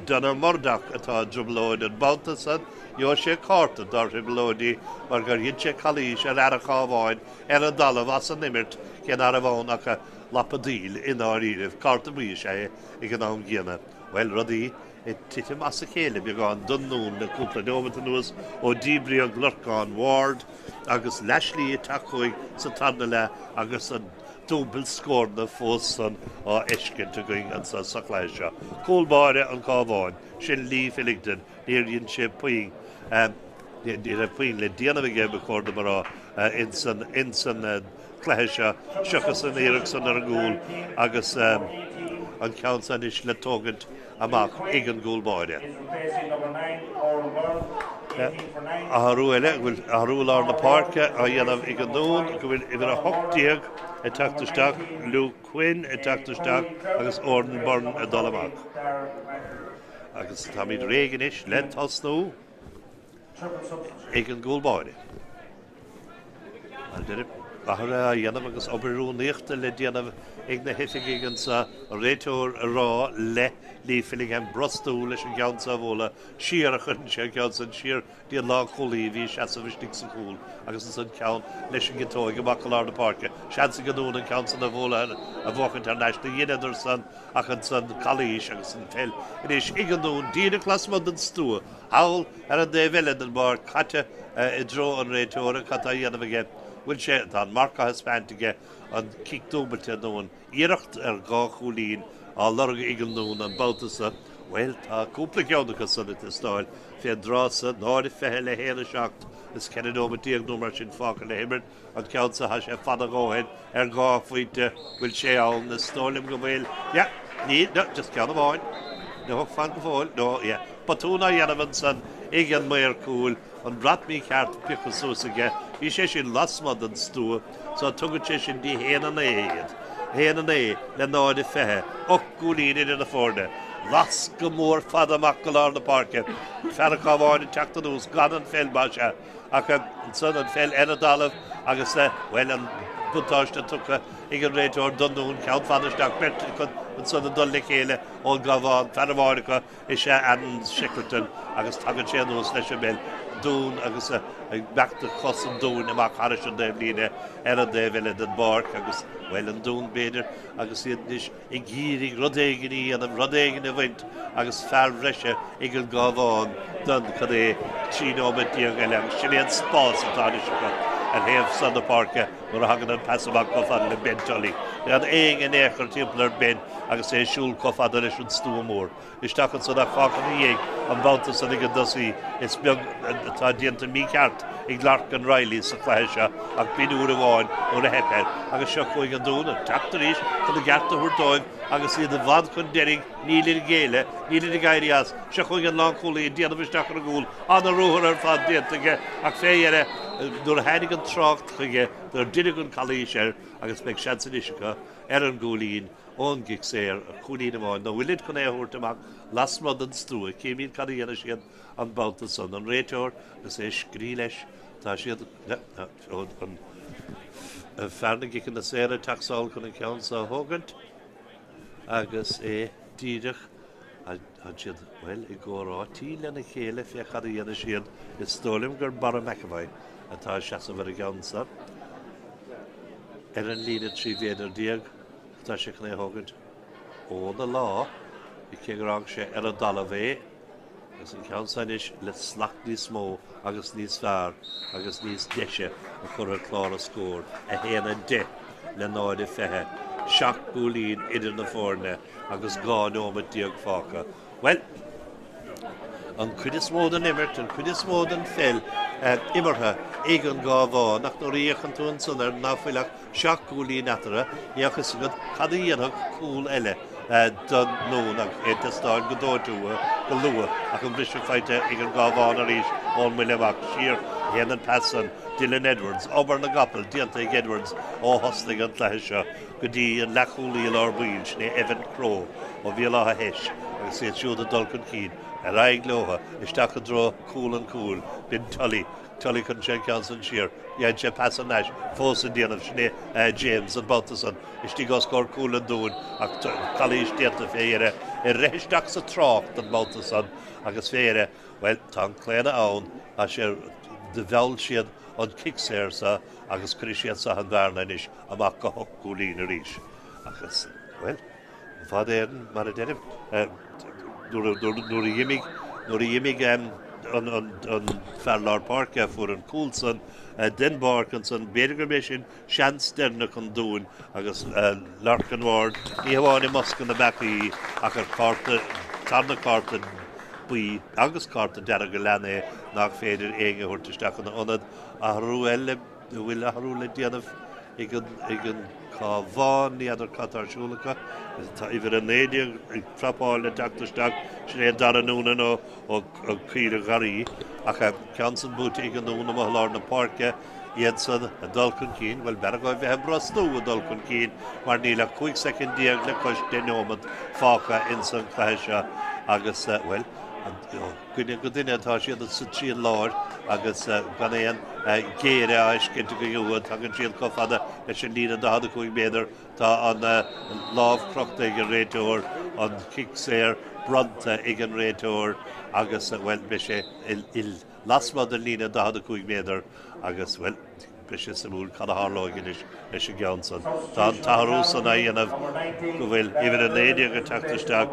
Donagh Murdock atá i dtrioblóid an babhta san. Gheobhaidh sé cárta dá thrioblóidí mar gur dhein sé calaois ar fhear an Chabháin ar an dtalamh as an imirt cé ná raibh ann ach lapadaíl i ndáiríribh. Cárta buí is ea é ag an am gcéanna. Bhuel, rudaí ag titim as a chéile beagán don nDún le cúpla neomat anuas ó díbríodh Lorcán Ward agus leath slí ag teacht chugainn sa tarna leath agus an dúbailt scóranna fós san á fheiscint againn anso sa chluiche seo. Cúl báire an Chabháin, sin Lee Fillington, níor dhein sé puinn, ní raibh puinn le déanamh aige ba chóir dom a rá, ins an cluiche seo seachas an iarracht san ar an gcúl agus an ceann san anois le tógaint amach ag an gcúl báire. Athrú eile, go bhfuil athrú i lár na páirce á dhéanamh ag an Dún, go bhfuil uimhir 18 ag teacht isteach, Luke Quinn ag teacht isteach agus Odhrán Byrne ag dul amach. Agus táimid réidh anois le tosnú ag an gcúl báire. Mar a deirim, athruithe á dhéanamh agus obair rúnaíochta le déanamh ag na hoifigigh anso, an réiteoir ag rá le Lee Fillingham brostú leis an gceann seo a bhualadh siar a chuireann sé an ceann san siar dtí an lánchúlaí a bhí ag seasamh istigh sa chúl agus ansan ceann leis an gciotóig amach go lár na páirce. Seans ag an Dún an ceann san a bhualadh a bhuachaint thar n-ais. Do dheineadar san ach ansan calaois agus an pheil anois ag an Dún díreach lasmuigh den stua. Thall ar an dtaobh eile den bpáirc, caite i dtreo an réiteora, cad tá á dhéanamh aige? Bhfuil sé, tá an marc á thaispeáint aige, an cic dúbailte nó an iarracht ar dhá chúilín á lorg ag an nDún an babhta seo? Bhuel, tá cúpla ceann acu san ag teastáil fén dtráth so, 0-20 le 1-7 is 14 nóimeat nó mar sin fágtha le himirt. An ceann seo, tá sé fada a dhóthain ar dhá phointe, bhfuil sé ann? Is dóigh liom go bhfuil. Yeah, níl, no, just ceann amháin. No, fan go fóill, no, yeah. Botún á dhéanamh ansan ag an maor cúil, an brat mícheart pioctha suas aige. Bhí sé sin lasmuigh den stua, so tugann sé sin dtí 1-9 iad. 1-9 le 0-20, 8 gcúilín idir na foirne. Lasc mór fada amach go lár na páirce. Fear an Chabháin ag teacht anuas gan an pheil, más ea. Ach ansan an pheil ar an dtalamh agus, bhuel, an buntáiste tugtha ag an réiteoir don Dún, ceann fada isteach, beirt acu ansan ag dul le chéile ón gCabhán, fear amháin acu is ea Aaron Shackleton agus tagann sé anuas leis an bpeil, Dún agus ag beachtadh cos an Dúin amach thairis an dtaobhlíne ar an dtaobh eile den bpáirc agus, bhuel, an Dún b'fhéidir agus iad anois ag iarraidh rud éigin a dhéanamh, rud éigin a bhaint agus fear breise ag an gCabhán don, cad é, 13 nóiméad eile agus sin é an spás atá anois acu ar thaobh san na páirce nuair a thagann an pas amach chomh fada le Ben Tully. Gan éinne in aon chor timpeall ar Ben agus é ag siúl chomh fada leis an stua mór. Isteach ansan ach fágtha ina dhiaidh an babhta san ag an dtosaí. Is beag atá déanta mícheart ag Lorcan Reilly sa chluiche seo ach b'in uair amháin nuair a theip air. Agus seo chugainn an Dún ag teacht arís chun a gceart a thabhairt dóibh agus iad i bhfad chun deiridh. Nílid ag géilleadh, nílid ag éirí as. Seo chugainn an lánchúlaí ag déanamh isteach ar an gcúl. Ana-ruathar ar fad déanta aige ach fé dheireadh nuair a tháinig an trácht chuige nuair deineadh an calaois air agus beidh seans anois acu ar an gcúilín ón gcic saor, cúilín amháin, nó bhfuilid chun é a thabhairt amach lasmuigh den stua? Címid cad a dhéanfaidh siad an babhta san. An réiteoir agus é ag scrí leis, tá siad, an fear na gciceanna saora ag teacht sall chun an ceann seo a thógaint agus é díreach, tá siad, bhuel, i gcomhráití lena chéile fé cad a dhéanfaidh siad. Is dóigh liom gur Barra McEvoy atá ag seasamh ar an gceann seo ar an líne 13 mhéadar. Tá sé chun é a thógaint óna lámh, cé gur fhág sé ar an dtalamh é, agus an ceann seo anois le slacht níos mó agus níos fearr agus níos deise a chur ar chlár na scór, 1, 10 le 0, 20, 7 gcúilín idir na foirne agus 12 nóiméad fágtha. Bhuel, an chuid is mó den imirt, an chuid is mó den pheil imeartha ag an gCabhán ach nuair a fhéachann tú ansan air ná fuil ach seacht gcúilín eatarthu, níl a fhios agat cad a dhéanfadh cúl eile don nDún ach é ag teastáil go dóite uathu go luath ach an briseadh faighte ag an gCabhán arís ón mbuille amach siar a théann an pas san Dylan Edwards, obair na gcapall déanta ag Edwards ó thosnaigh an cluiche seo. go dtí an leathchúlaí i lár baill, sin é Evan Crowe ó Bhéal Átha hEis. agus iad siúd ag dul chun cinn. Ar aghaidh leo isteach i dtreo cúl an chúil. B'in Tully. Tully cuireann sé an ceann san siar. Dhein sé pas thar n-ais fós ag déanamh. Sin é James an babhta san. Istigh os comhair cúl an Dúin ach calaois déanta fé dheireadh. Ag rith isteach sa trácht an babhta san agus fé dheireadh, bhuel, tá an claonadh ann, tá sé, do mheall siad an cic saor so agus cuirfidh siad so an bhearna anois amach go hocht gcúilín arís. Agus, bhuel, i bhfad Éireann, mar a deirim, nuair a d'imigh, nuair a d'imigh an fear lár páirce a fuair an cúl san den bpáirc ansan, b'fhéidir gurb é sin seans deireanach an Dúin agus Lorcan Ward, ní hamháin i mbosca na mbeachaí ach ar chárta, tarna cárta buí agus cárta dearg a lean é nach féidir éinne a thabhairt isteach ina ionad. Athrú eile. An bhfuil athrú le déanamh ag an Cabhán? Ní fheadar cad tá ar siúl acu. Tá uimhir 19 ag prapáil le teacht isteach. Sin é Dara Noonan ó Choill an Gharraí. Ach ceann san buaite ag an Dún amuigh i lár na páirce. Iadsan ag dul chun cinn. Bhuel, b'fhearr dhóibh bheith ag brostú ag dul chun cinn mar níl ach 15 soicind le cois 10 neomat fágtha ins an chluiche seo. Agus, bhuel, Duine go duine atá siad sa trian láir agus gan aon ghéire á fheiscint againn uathu. Tagann siad chomh fada leis an líne 45 méadar. Tá an lámh crochta ag an réiteoir, an cic saor bronnta ag an réiteoir agus, bhuel, beidh sé lasmuigh den líne 45 méadar agus, bhuel, Beidh sé suimiúil cad a tharlóidh anois leis an gceann san. Tá an t-athrú san á dhéanamh go bhfuil uimhir 19 ag teacht isteach,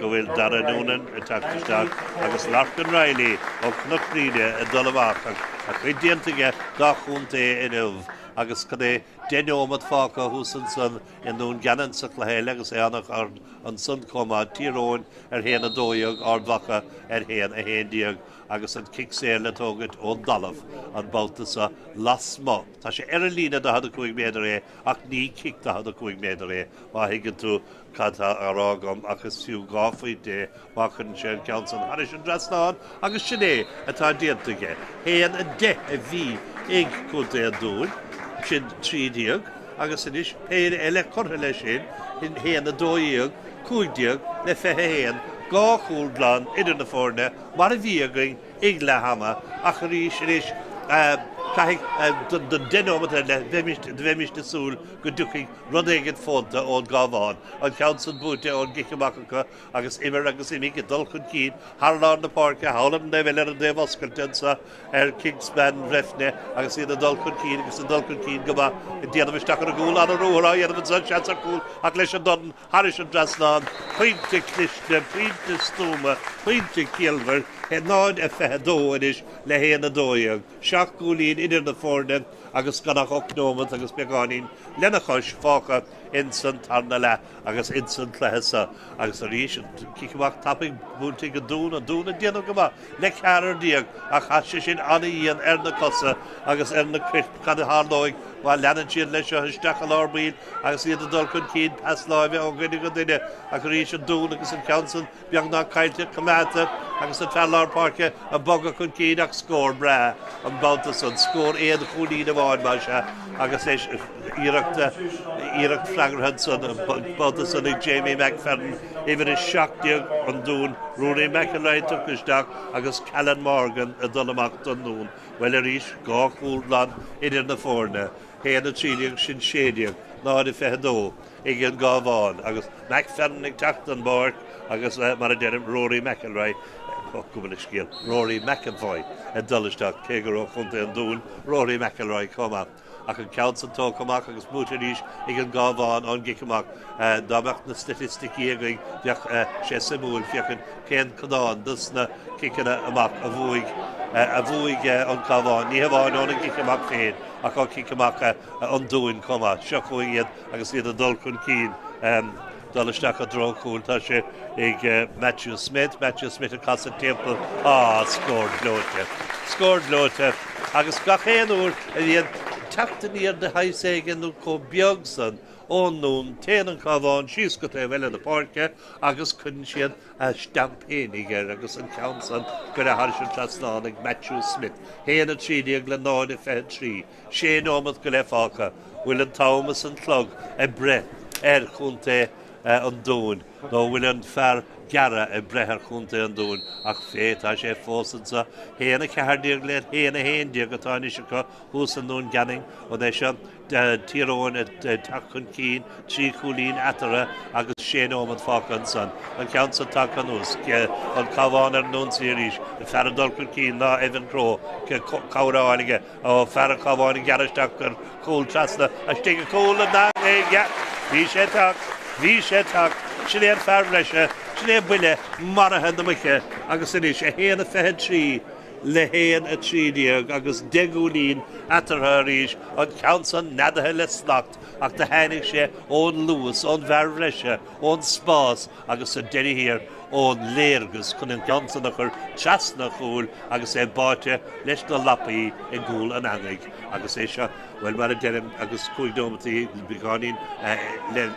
go bhfuil Dara Noonan ag teacht isteach agus Lorcan Reilly ó Chnoc Mhíne ag dul amach. A chuid déanta aige dá chontae inniu agus cad é 10 neomat fágtha thuas ansan i nDún Geanainn sa chluiche eile agus é an-ghar ansan chomh maith, Tír Eoghain ar 1-12, Ard Mhacha ar 1-11. agus an cic saor le tógaint ón dtalamh an babhta seo lasmuigh. Tá sé ar an líne 45 méadar é ach ní cic 45 méadar é má thuigeann tú cad tá á rá agam ach is fiú dhá phointe é má chuireann sé an ceann san thairis an dtrasnán agus sin é atá déanta aige. 1-10 a bhí ag Contae an Dúin, sin 13 agus anois péire eile curtha leis sin, 1-12, 15 le 21, dhá chúl glan idir na foirne. mar a bhí againn ag leath ama, ach arís anois caithfidh don deich nóimeat eile bheimis ag súil go dtiocfaidh rud éigin fónta ón gCabhán. An ceann san buaite ón gcic amach acu agus imir agus imigh ag dul chun cinn thar lár na páirce thall ar an dtaobh eile ar an dtaobh oscailte anseo ar Kingspan Bhreifne agus iad ag dul chun cinn agus ag dul chun cinn go maith ag déanamh isteach ar an gcúl an-ruathar á dhéanamh ansan seans ar chúl ach leis an dorn Thairis an dtrasnán, pointe cliste, pointe stuama, pointe ciallmhar, 0-22 anois le 1-12. Seacht gcúilín idir na foirne agus gan ach 8 nóimeat agus beagáinín lena chois fágtha ins an tarna leath agus ins an cluiche seo. Agus arís, an cic amach tapaidh buailte ag an Dún, an Dún ag déanamh go maith le 14 ach tá sé sin an-dhian ar na cosa agus ar na coirp. Cad a tharlóidh má leanann siad leis seo isteach i lár baill agus iad ag dul chun cinn, pas láimhe ó dhuine go duine ach arís an Dún agus an ceann san beagnach caillte, coimeádta agus an fear lár páirce ag bogadh chun cinn ach scór breá an babhta san, scór aon chúilín amháin más ea agus é iarracht iarracht freagartha ansan an babhta san ag Jamie McFerran, uimhir 17 an Dúin, Rory McIlroy tugtha isteach agus Callan Morgan ag dul amach don Dún. Bhuel arís, dhá chúl glan idir na foirne, 1-13 sin 16, 0-22 ag an gCabhán agus McFerran ag teacht den bpáirc agus mar a deirim, Rory McIlroy, gabh mo leithscéal, Rory McEvoy ag dul isteach, cé gur ó Chontae an Dúin, Rory McIlroy chomh maith. Ach an ceann san tógtha amach agus buaite arís ag an gCabhán ón gcic amach. Dá mbeadh na staitisticí againn bheadh sé suimiúil féachaint cén codán dos na ciceanna amach a bhuaigh a bhuaigh an Cabhán, ní hamháin óna gcic amach féin ach ó chic amach an Dúin chomh maith. Seo chugainn iad agus iad ag dul chun cinn. Dul isteach i dtreo an chúil tá sé ag Matthew Smith. Matthew Smith ag casadh timpeall. Á, scór gleoite. Scór gleoite. Agus gach aon uair a bhíonn teacht aniar de shaghas éigin nó chomh beag san ón nDún, téann an Cabhán síos go taobh eile na páirce agus cuireann siad a stamp fhéinig air agus an ceann san curtha thairis an trasnán ag Matthew Smith. 1-13 le 0-23. Sé nóimeat go leith fágtha. Bhfuil an t-am is an clog ag breith ar chontae an Dúin, nó an bhfuil an fear gearra ag breith ar chontae an Dúin, ach fé, tá sé fós anseo. 1, 14 le 1, 11 atá anois acu thuas i nDún Geanainn, an é seo Tír Eoghain ag teacht chun cinn, 3 chúilín eatarthu agus 6 nóiméad fágtha ansan. An ceann san tagtha anuas, an Cabhán ar an ionsaí arís, an fear ag dul chun cinn ná Evan Crowe, cabhair á fháil aige ó fear an Chabháin ag gearradh isteach ar chúl trasna istigh ag cúl an aige. Bhí sé ag teacht, bhí sé ag teacht, sin é an fear breise, sin é buille maraithe na muice agus anois 1:23 le 1:13 agus 10 gcúilín eatarthu arís, an ceann san neadaithe le slacht ach do tháinig sé ón luas, ón bhfear bhreise, ón spás agus sa deireadh thiar ón léargas chun an ceann san a chur trasna an chúil agus é báite leis na lapaí i gcúl an eangaigh agus é seo, bhuel mar a deirim, agus 5 nóimeataí beagáinín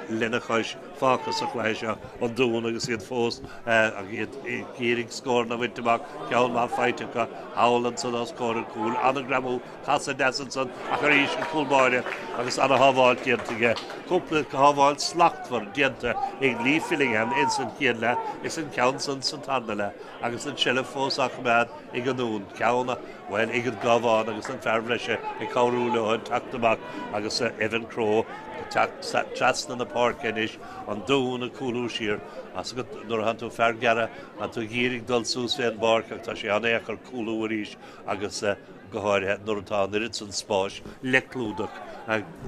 lena chois. fágtha sa chluiche seo, an Dún agus iad fós ag iarraidh scóranna a bhaint amach, ceann maith faighte acu thall ansan os comhair an chúil, an-ghreamú, casadh deas ansan ach arís an cúl báire agus an-shábháilt déanta aige, cúpla sábháilt slachtmhar déanta ag Lee Fillingham ins an chéad leath is an ceann san sa tarna leath agus an tseilbh fós á choimeád ag an Dún, ceann, bhuel, ag an gCabhán agus an fear breise ag cabhrú leo ag teacht amach agus Evan Crowe ag teacht trasna na páirce anois, an Dún ag cúlú siar. As agat nuair atánn tú fear gearra, tá tú ag iarraidh dul suas fén bpáirc ach tá sé an-dheacair cúlú arís agus go háirithe nuair atá an oiread san spáis le clúdach.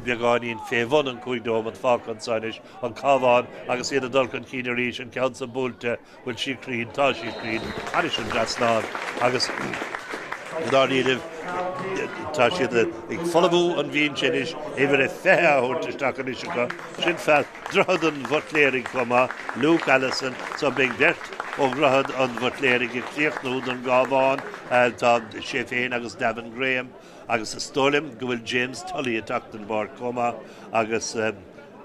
Beagáinín fé bhun an 5 nóiméad fágtha anseo anois, an Cabhán agus iad ag dul chun cinn arís, an ceann san buailte, Bhfuil sí cruinn? Tá sí cruinn. Thairis an dtrasnán agus i ndáiríribh tá siad ag folmhú an bhinse anois, uimhir a 20 á thabhairt isteach anois acu. Sin fear Dhroichead an Bhuitléaraigh chomh maith, Luke Allison. So beidh beirt ó Dhroichead an Bhuitléaraigh ag críochnú don gCabhán. Tá sé féin agus Davin Graham agus is dóigh liom go bhfuil James Tully ag teacht den bpáirc chomh maith agus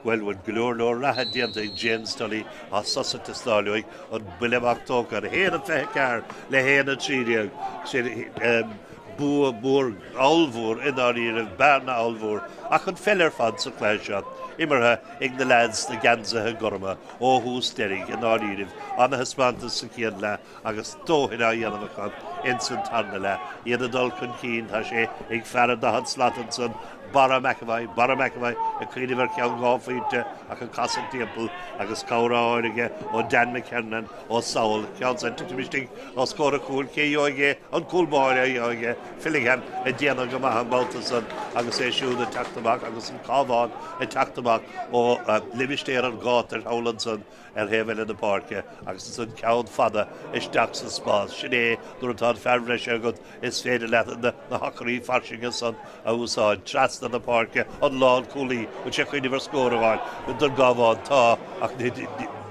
Bhuel, bhfuil go leor leor reatha déanta ag James Tully tá sos ag teastáil uaidh, an buille amach tógtha, 1-24 le 1-13, sin bua mór ollmhór i ndáiríribh, bearna ollmhór, ach an pheil ar fad sa chluiche seo imeartha ag na leaids sna geansaithe gorma ó thús deiridh i ndáiríribh, ana-thaispeántas sa chéad leath agus dóthain á dhéanamh acu ins an tarna leath. Iad ag dul chun cinn, tá sé ag fear an 40 slat ansan, Barra McEvoy, Barra McEvoy ag cuimhneamh ar cheann dhá phointe ach an casadh timpeall agus cabhair á fháil aige ó Dan McKernan ó Sabhall. Ceann san titim istigh os comhair an chúil, cé gheobhaidh é? An cúl báire a gheobhaidh é? Fillingham ag déanamh go maith an babhta san agus é siúd ag teacht amach agus an Cabhán ag teacht amach ó limistéar an ghátair thall ansan ar thaobh eile na páirce agus ansan ceann fada isteach sa spás. Sin é, nuair atá an fear breise agat, is féidir leat na hacraí fairsinge san a úsáid. Trasna na páirce, an lánchúlaí, bhfuil sé ag cuimhneamh ar scór a fháil don gCabhán? Tá, ach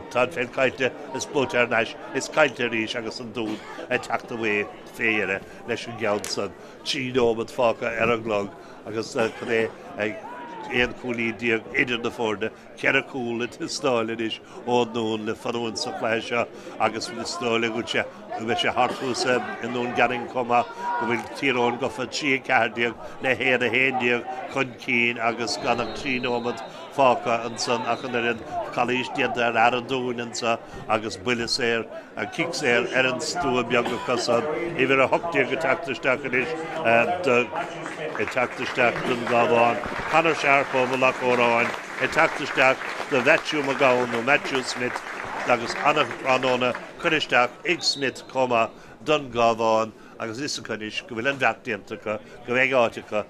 tá an pheil caillte is buailte thar n-ais is caillte arís agus an Dún ag teacht away fé dheireadh leis an gceann san. 3 nóimeat fágtha ar an gclog agus cad é 11 cúilín idir na foirne. Ceithre chúl ag teastáil anois ón nDún le fanúint sa chluiche seo agus is dóigh liom go mbeidh sé thart thuas i nDún Geanainn chomh maith go bhfuil Tír Eoghain gafa 3 14 le 1 11 chun cinn agus gan ach 3 nóiméad fágtha ansan ach an oiread calaois déanta ar fhear an Dúin anso agus buille saor, cic saor ar an stua beag acu san. Uimhir 18 ag teacht isteach anois do ag teacht isteach don gCabhán. Conor Sharpe ó Mhullach Odhráin ag teacht isteach do Mhaitiú Mac Gabhann nó Matthew Smith agus an-tráthnóna curtha isteach ag Smith chomh maith don gCabhán agus is acu anois go bhfuil an bheart déanta acu go mbeidh áit acu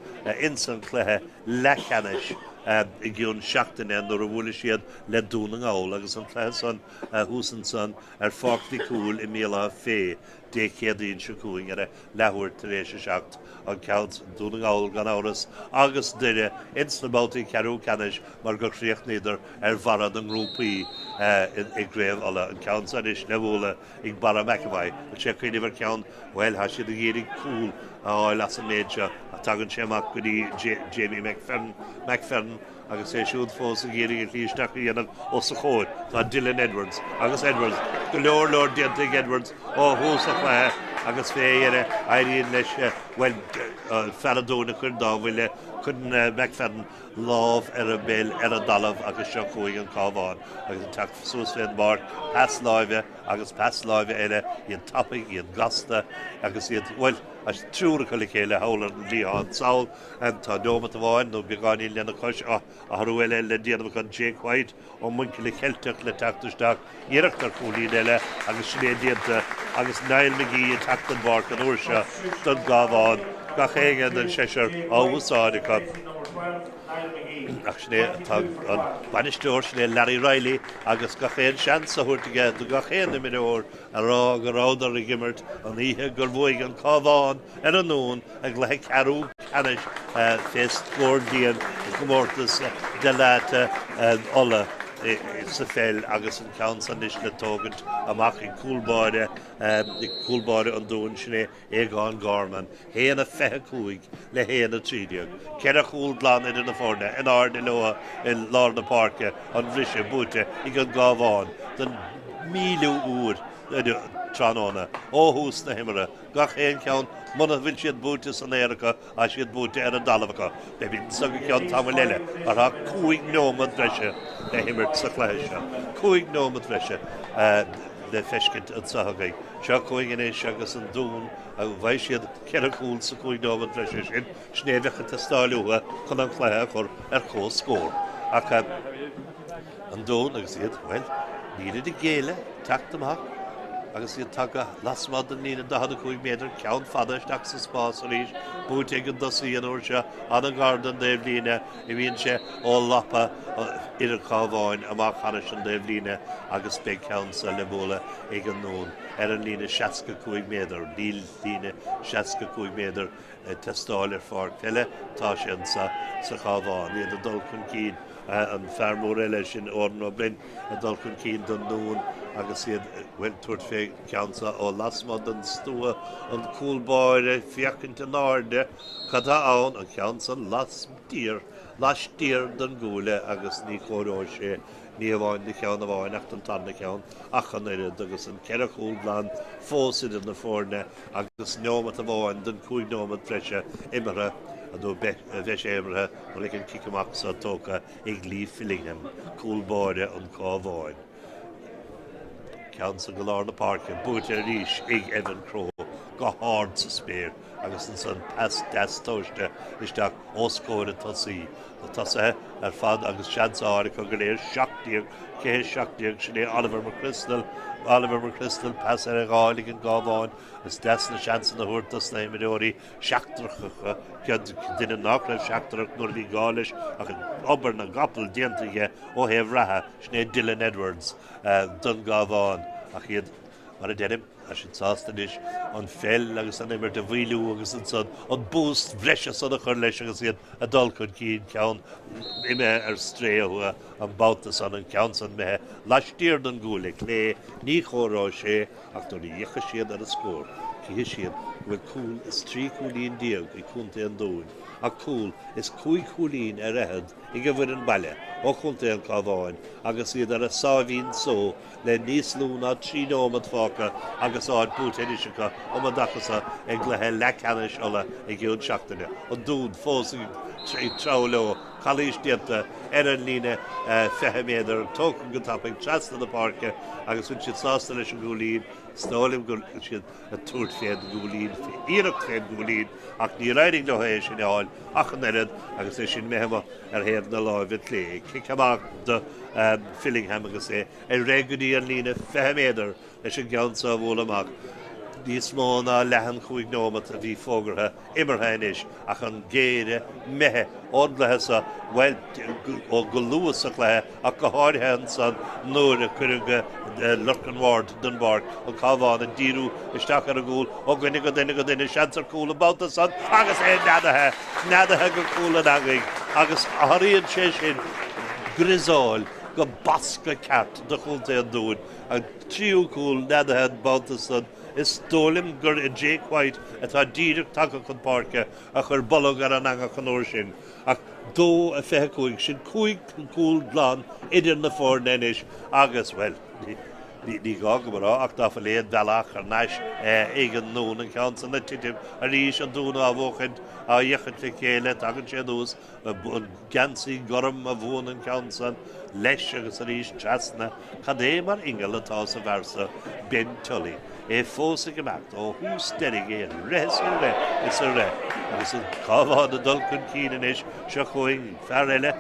ins an chluiche leathcheannais i gcionn seachtaine nuair a bhuailfidh siad le Dún na nGall agus an cluiche san thuas ansan ar Pháirc Mhic Cumhaill i mBéal Átha Féith Dé Céadaoin seo chugainn ar a leathuair tar éis a 7, an ceann Dún na nGall gan amhras agus Doire ins na babhtaí ceathrú ceannais mar gur chríochnaíodar ar bharra na ngrúpaí i gCraobh Uladh. An ceann seo anois le bualadh ag Barra McEvoy. Bhfuil sé ag cuimhneamh ar cheann, bhuel, tá siad ag iarraidh cúl a fháil as an méid seo ach tagann sé amach go dtí Jamie McFerran, McFerran, Agus é siúd fós ag iarraidh a shlí isteach a dhéanamh os a chomhair, tá Dylan Edwards agus Edwards, go leor leor déanta ag Edwards ó thús an chluiche agus fé dheireadh éiríonn leis, bhuel, fear an Dúin a chuir an dá bhuille. Cuireann McFadden lámh ar an bpeil ar an dtalamh agus seo chugainn an Cabhán agus ag teacht suas fén bpáirc, pas láimhe agus pas láimhe eile, iad tapaidh, iad gasta agus iad, bhuel, triúr acu le chéile thall ar an gcliathán sall. Tá neomat amháin nó beagáinín lena chois, athrú eile le déanamh acu, Jake White ó Mhuinchille Cheilteach le teacht isteach, iarracht ar chúilín eile agus sin é déanta agus Niall McGee ag teacht den bpáirc an uair seo don gCabhán, gach éinne den seisear á úsáid acu. Ach sin é atá an bainisteoir, sin é Larry Reilly agus gach aon seans á thabhairt aige do gach aon imreoir a rá go rabhadar ag imirt an oíche gur bhuaigh an Cabhán ar an nDún i gcluiche ceathrú ceannais fé scór bliain i gcomórtas Dalata Uladh sa pheil agus an ceann san anois le tógaint amach ag cúl báire ag cúl báire an Dúin, sin é Aogán Gorman. 1-25 le 1-13. Ceithre chúl glan idir na foirne, in airde leo i lár na páirce, an bhriseadh buaite ag an gCabhán don míliú uair tráthnóna ó thús na himeartha. Gach aon cheann, muna bhfuil siad buaite san aer acu, tá siad buaite ar an dtalamh acu. Beimid anso go ceann tamaill eile mar tá 5 neomat breise le himirt sa chluiche seo. 5 neomat breise le feiscint anso againn. Seo chugainn anois agus an Dún, an bhfaighidh siad ceithre chúl sa chúig neomat breise sin? Sin é a bheadh ag teastáil uathu chun an cluiche a chur ar comhscór. Ach an Dún agus iad, bhuel, nílid ag géilleadh, teacht amach agus iad tagtha lasmuigh den líne 45 méadar, ceann fada isteach sa spás arís, buaite ag an dtosaí an uair seo, an-ghar don dtaobhlíne, imíonn sé ó lapa fhir an Chabháin amach thairis an dtaobhlíne agus beidh ceann seo le bualadh ag an nDún ar an líne 65 méadar. Níl líne 65 méadar ag teastáil ar pháirc peile, tá sé anso sa Chabhán. Iad ag dul chun cinn. An fear mór eile sin, Odhrán Ó Broin, ag dul chun cinn don Dún agus iad, bhuel, tabhairt fé cheann seo ó lasmuigh den stua, an cúl báire ag féachaint in airde, cad tá ann, an ceann san laistiar, laistiar den gcuaille agus ní chóireoidh sé, ní hamháin do cheann amháin ach don tarna ceann ach an oiread agus an ceithre chúl glan fós idir na foirne agus neomat amháin den chúig nóimeat breise imeartha nó beidh sé imeartha nuair a bheidh an cic amach seo tógtha ag Lee Fillingham, cúl báire an Chabháin. Ceann san go lár na páirce, buaite arís ag Evan Crowe go hard sa spéir agus ansan pas deas tomhaiste isteach os comhair an tosaí. Na tosaithe ar fad agus seans á fháil acu go léir, 17, 17, sin é Oliver McChrystal, Oliver McChrystal, pas ar a fháil ag an gCabhán. Is deas na seansanna a thabhairt dos na himreoirí seachtracha, duine nach raibh seachtrach nuair a bhí gá leis ach obair na gcapall déanta aige ó thaobh reatha, sin é Dylan Edwards don gCabhán ach iad, mar a deirim, tá siad sásta anois an pheil agus an imirt a mhoilliú agus ansan an boost bhreise san a chur leis agus iad ag dul chun cinn, ceann imithe ar strae uathu an babhta san, an ceann san imithe laistiar den gcuaille clé, ní chomhaireoidh sé ach nuair a fhéachfaidh siad ar an scór cífidh siad go bhfuil cúl is 13 cúilín ag Contae an Dúin ach cúl is cúig chúilín ar fhichead ag an bhfoireann baile ó Chontae an Chabháin agus iad ar a sáimhín só le níos lú ná 3 nóiméad fágtha agus áit buaite anois acu um an dtaca seo i gcluiche leathcheannais Uladh i gcionn seachtaine. An Dún fós ag treabhadh leo, calaois déanta ar an líne 20 méadar, tógtha go tapaidh trasna na páirce agus bhfuil siad sásta leis an gcúilín? Is dóigh liom go bhfuil siad ag tabhairt fén gcúilín, iarracht fén gcúilín ach níor éirigh leo é sin a fháil ach an oiread agus é sin imithe amuigh ar thaobh na láimhe clé. Cic amach do Fillingham agus é ag rith go dtí an líne 20 méadar leis an gceann seo a bhualadh amach. Níos mó ná leath an chúig nóimeat a bhí fógartha imeartha anois ach an géire imithe ón gcluiche seo, bhuel, ó go luath sa chluiche ach go háirithe ansan nuair a cuireadh Lorcan Ward den bpáirc, an Cabhán ag díriú isteach ar an gcúl ó dhuine go duine go duine, seans ar chúl an babhta san agus é neadaithe, neadaithe go cúl an eangaigh agus athraíonn sé sin griosáil go bascadh ceart do chontae an Dúin. An tríú cúl neadaithe an babhta san, is dóigh liom gur Jake White atá díreach tagtha chun páirce a chuir bolg ar an eangach an uair sin. Ach 2-25, sin cúig chúl glan idir na foirne anois agus, bhuel, Ní gá dom a rá ach ná fuil aon bhealach thar n-ais ag an nDún, an ceann san ag titim arís, an Dún á bhuachaint, á fhéachaint le chéile, tagann sé anuas, an geansaí gorm a bhuann an ceann san leis agus arís trasna. Cad é mar inneall atá sa bhfear so, Ben Tully, é fós ag imeacht ó thús deiridh, é ag rith is ag rith is ag rith agus an Cabhán ag dul chun cinn anois, seo chugainn fear eile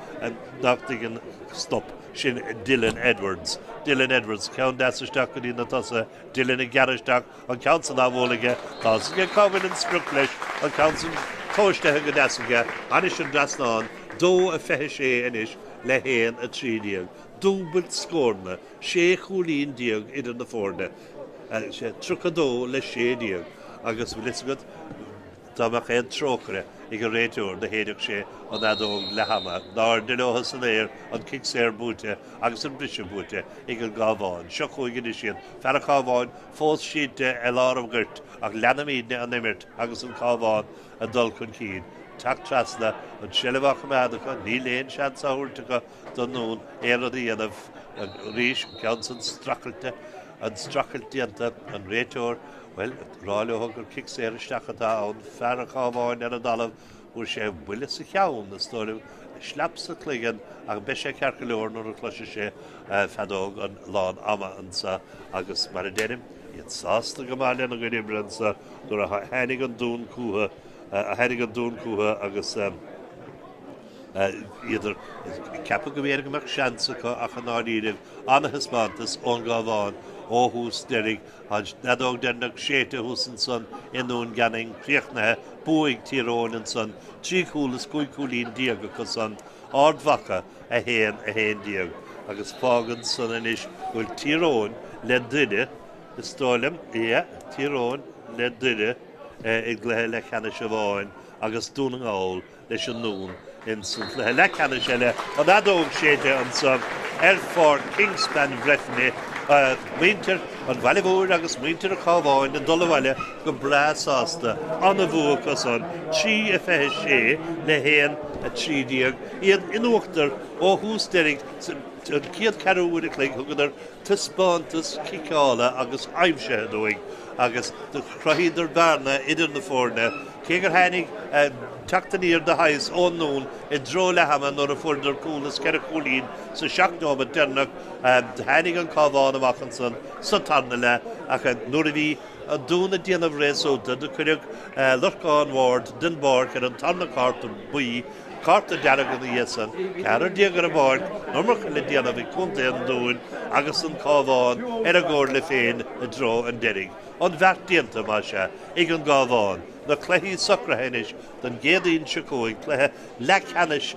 nach dtuigeann stop. Sin Dylan Edwards. Dylan Edwards, ceann deas isteach go dtí na tosaithe. Dylan ag gearradh isteach, an ceann san á bhualadh aige. Tá 'fhios aige cá bhfuil an sprioc leis, an ceann san tomhaiste go deas aige. Thairis an dtrasnán, 2:26 anois le 1:13. Dúbailt scóranna, 16 chúilín idir na foirne. 32 le 16. Agus bhfuil fhios agat, Dá mbeadh aon trócaire ag an réiteoir do shéidfeadh sé an fheadóg leath ama. In airde leo san aer, an cic saor buaite agus an briseadh buaite ag an gCabhán. Seo chugainn anois iad. Fear an Chabháin fós sínte i lár an ghoirt ach leanaimidne an imirt agus an Cabhán ag dul chun cinn. Teacht trasna, an tseilbh á choimeád acu, níl aon seans á thabhairt acu don nDún aon rud a dhéanamh arís. An ceann san streachailte, an streachailt déanta, an réiteoir Bhuel, rá leo gur cic saor isteach atá ann, fear an Chabháin ar an dtalamh, fuair sé buille sa cheann, is dóigh liom, sleap sa chloigeann, ach beidh sé ceart go leor nuair a chloisfidh sé feadóg an lán ama anso agus mar a deirim, iad sásta go maith lena gcuid oibre anso nuair a tháinig an Dún chucu, a tháinig an Dún chucu agus iad ag ceapadh go mb'fhéidir go mbeadh seans acu ach i ndáiríribh, an-thaispeántas ón gCabhán ó thús deiridh. Tá an fheadóg deireanach séidte thuas ansan i nDún Geanainn críochnaithe, bua ag Tír Eoghain ansan, 3 chúl is 15 cúilín acu san, Ard Mhacha 1, 11, agus fágann san anois go bhfuil Tír Eoghain le Doire, is dóigh liom, yeah, Tír Eoghain le Doire i gcluiche leathcheannais amháin agus Dún na nGall leis an nDún ins an chluiche leathcheannais eile, an fheadóg séidte anso ar pháirc Kingspan Bhreifne, muintir an Bhaile Mhóir agus muintir an Chabháin ag dul abhaile go breá sásta, an-bhua acu san, 3 26 le 1 13, iad in uachtar ó thús deiridh an chéad ceathrú uair a chloig thugadar taispeántas ciceála agus aimsithe dúinn agus do chruthaíodar bearna idir na foirne. Cé gur tháinig teacht aniar de shaghas ón nDún i dtreo leath ama nuair a fuaireadar cúl is ceithre chúilín sa seacht nóiméad deireanach, tháinig an Cabhán amach ansan sa tarna leath ach nuair a bhí an Dún ag déanamh réasúnta do cuireadh Lorcán Ward den bpáirc ar an tarna cárta buí, cárta dearg ina dhiaidh san, 14 ar an bpáirc, an iomarca le déanamh ag contae an Dúin agus an Cabhán ar a gcomhairle féin i dtreo an deiridh. An bheart déanta, más ea, ag an gCabhán. Na cluichí socraithe anois don gCéadaoin seo chugainn, cluiche leathcheannais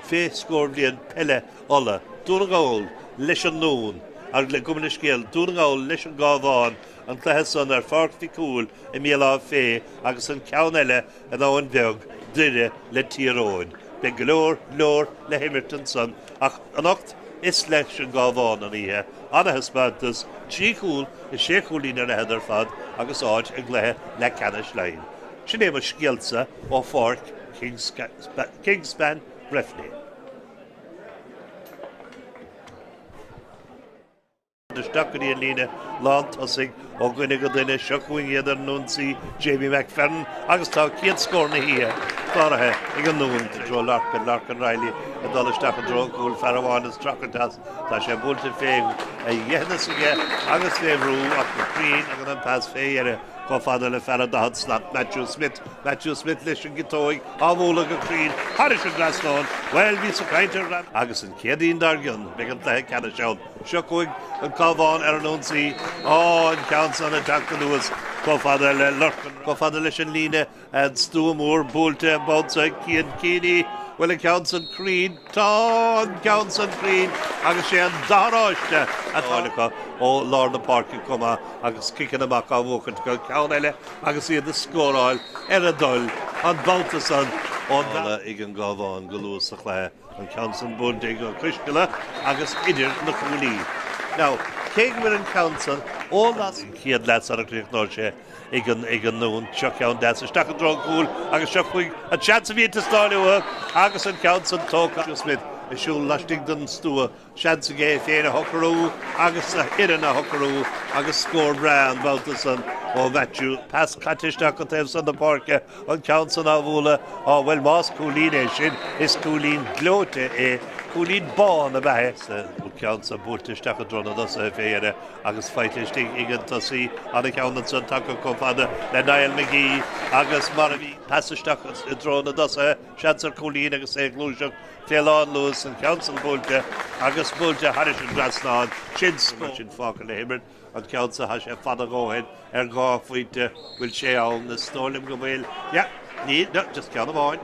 fé scór bliain peile Uladh, Dún na nGall leis an nDún, agus gabh mo leithscéal, Dún na nGall leis an gCabhán, an cluiche san ar Pháirc Mhic Cumhaill i mBéal Átha Féith agus an ceann eile in Abhainn Bheag, Doire le Tír Eoghain. Beidh go leor, leor le himirt ansan ach anocht is leis an gCabhán an oíche. Ana-thaispeántas, trí chúl is sé chúilín ar fhichead ar fad agus áit i gcluiche leathcheannais Laighean. Sin é mo scéalsa ó pháirc Kingspan Breifne. Isteach go dtí an líne lán tosaigh ó dhuine go duine. Seo chugainn iad ar an ionsaí, Jamie McFerran agus tá céad scór na hoíche cláraithe ag an nDún i dtreo Lorcan, Lorcan Reilly ag dul isteach i dtreo an chúil, fear amháin ag streachailt as, tá sé buailte fé dheithneas aige agus fé bhrú ach go cruinn agus an pas fé dheireadh chomh fada le fear an 40 slat, Matthew Smith. Matthew Smith leis an gciotóig á bhualadh go cruinn thairis an dtrasnán. Bhuel, bhíos ag caint ar an. Agus an Chéadaoin dár gcionn, beidh an cluiche ceannais ann. Seo chugainn an Cabhán ar an ionsaí. Á, an ceann san ag teacht anuas chomh fada le Lorcan, chomh fada leis an líne, an stua mór buailte, babhta ag Cian Keaney. Bhfuil an ceann san cruinn? Tá an ceann san cruinn agus sé an dath oráiste atá acu ó lár na páirce chomh maith agus ciceanna amach á bhuachaint acu. Ceann eile agus iad ag scóráil ar a dtoil an babhta san ón ag an gCabhán go luath sa chluiche. An ceann san buailte ag Ó Coisdealbha agus idir na cuaillí. Now, cé go bhfuil an ceann san ó las an chéad leath sara críochnóidh sé ag an ag an nDún, seo ceann deas isteach i dtreo an chúil agus seo chugainn an seans a bhí ag teastáil uathu agus an ceann san tógtha. Smith. Ag siúl laistigh den stua, seans aige é féin a shocrú agus a fhoireann a shocrú agus scór breá an babhta san ó Mhaitiú. Pas caite isteach go taobh san na páirce, an ceann san á bhualadh, á bhuel más cúilín é sin, is cúilín gleoite é, cúilín bán ab ea é. An ceann san buailte isteach i dtreo na dtosaithe fé dheireadh agus faighte istigh ag an tosaí, ana-cheann ansan tagtha chomh fada le Niall McGee agus mar a bhí pas isteach i dtreo na dtosaithe, Seans ar chúilín agus é ag gluaiseacht fé lánluas, an ceann san buailte agus buailte thairis an dtrasnán. Sin scór. Sin fágtha le himirt. An ceann so, tá sé fada a dhóthain ar dhá phointe. Bhfuil sé ann? Is dóigh liom go bhfuil. Yeah. Níl. No, just ceann amháin.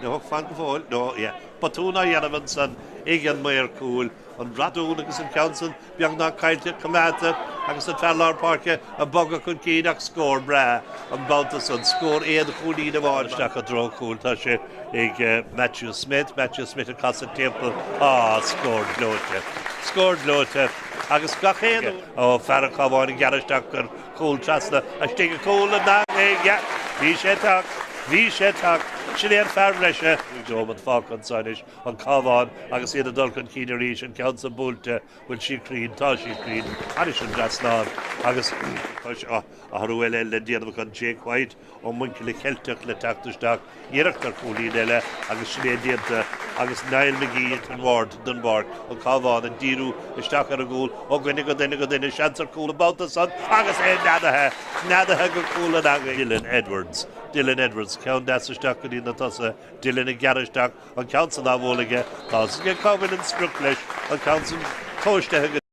No, fan go fóill. No, yeah. Botún á dhéanamh ansan ag an maor cúil. An bradún agus an ceann san beagnach caillte, coimeádta agus an fear lár páirce ag bogadh chun cinn ach scór breá an babhta san, scór aon chúilín amháin isteach i dtreo chúil. Tá sé ag Matthew Smith, Matthew Smith ag casadh timpeall, ah, scór gleoite, scór gleoite agus gach aon ó fear an Chabháin ag gearradh isteach ar chúl trasna istigh i gcúl an yeah, bhí sé ag teacht, bhí sé ag teacht, sin é an fear breise. Nóiméad fágtha anso anois. An Cabhán agus iad ag dul chun cinn arís, an ceann san buailte, bhfuil sí cruinn, tá sí cruinn, thairis an dtrasnán agus athrú eile le déanamh acu, Jake White ó Mhuinchille Cheilteach le teacht isteach, iarracht ar chúilín eile agus sin é déanta agus Niall McGee an bhord den bpáirc, an Cabhán ag díriú isteach ar an gcúl ó dhuine go duine go duine, seans ar chúl an babhta san agus é neadaithe, neadaithe go cúl an eangaigh. Dylan Edwards, Dylan Edwards, ceann deas isteach go dtí na tosaithe, Dylan ag gearradh isteach, an ceann san á bhualadh aige, tá a fhios aige cá bhfuil an sprioc leis, an ceann san tomhaiste go.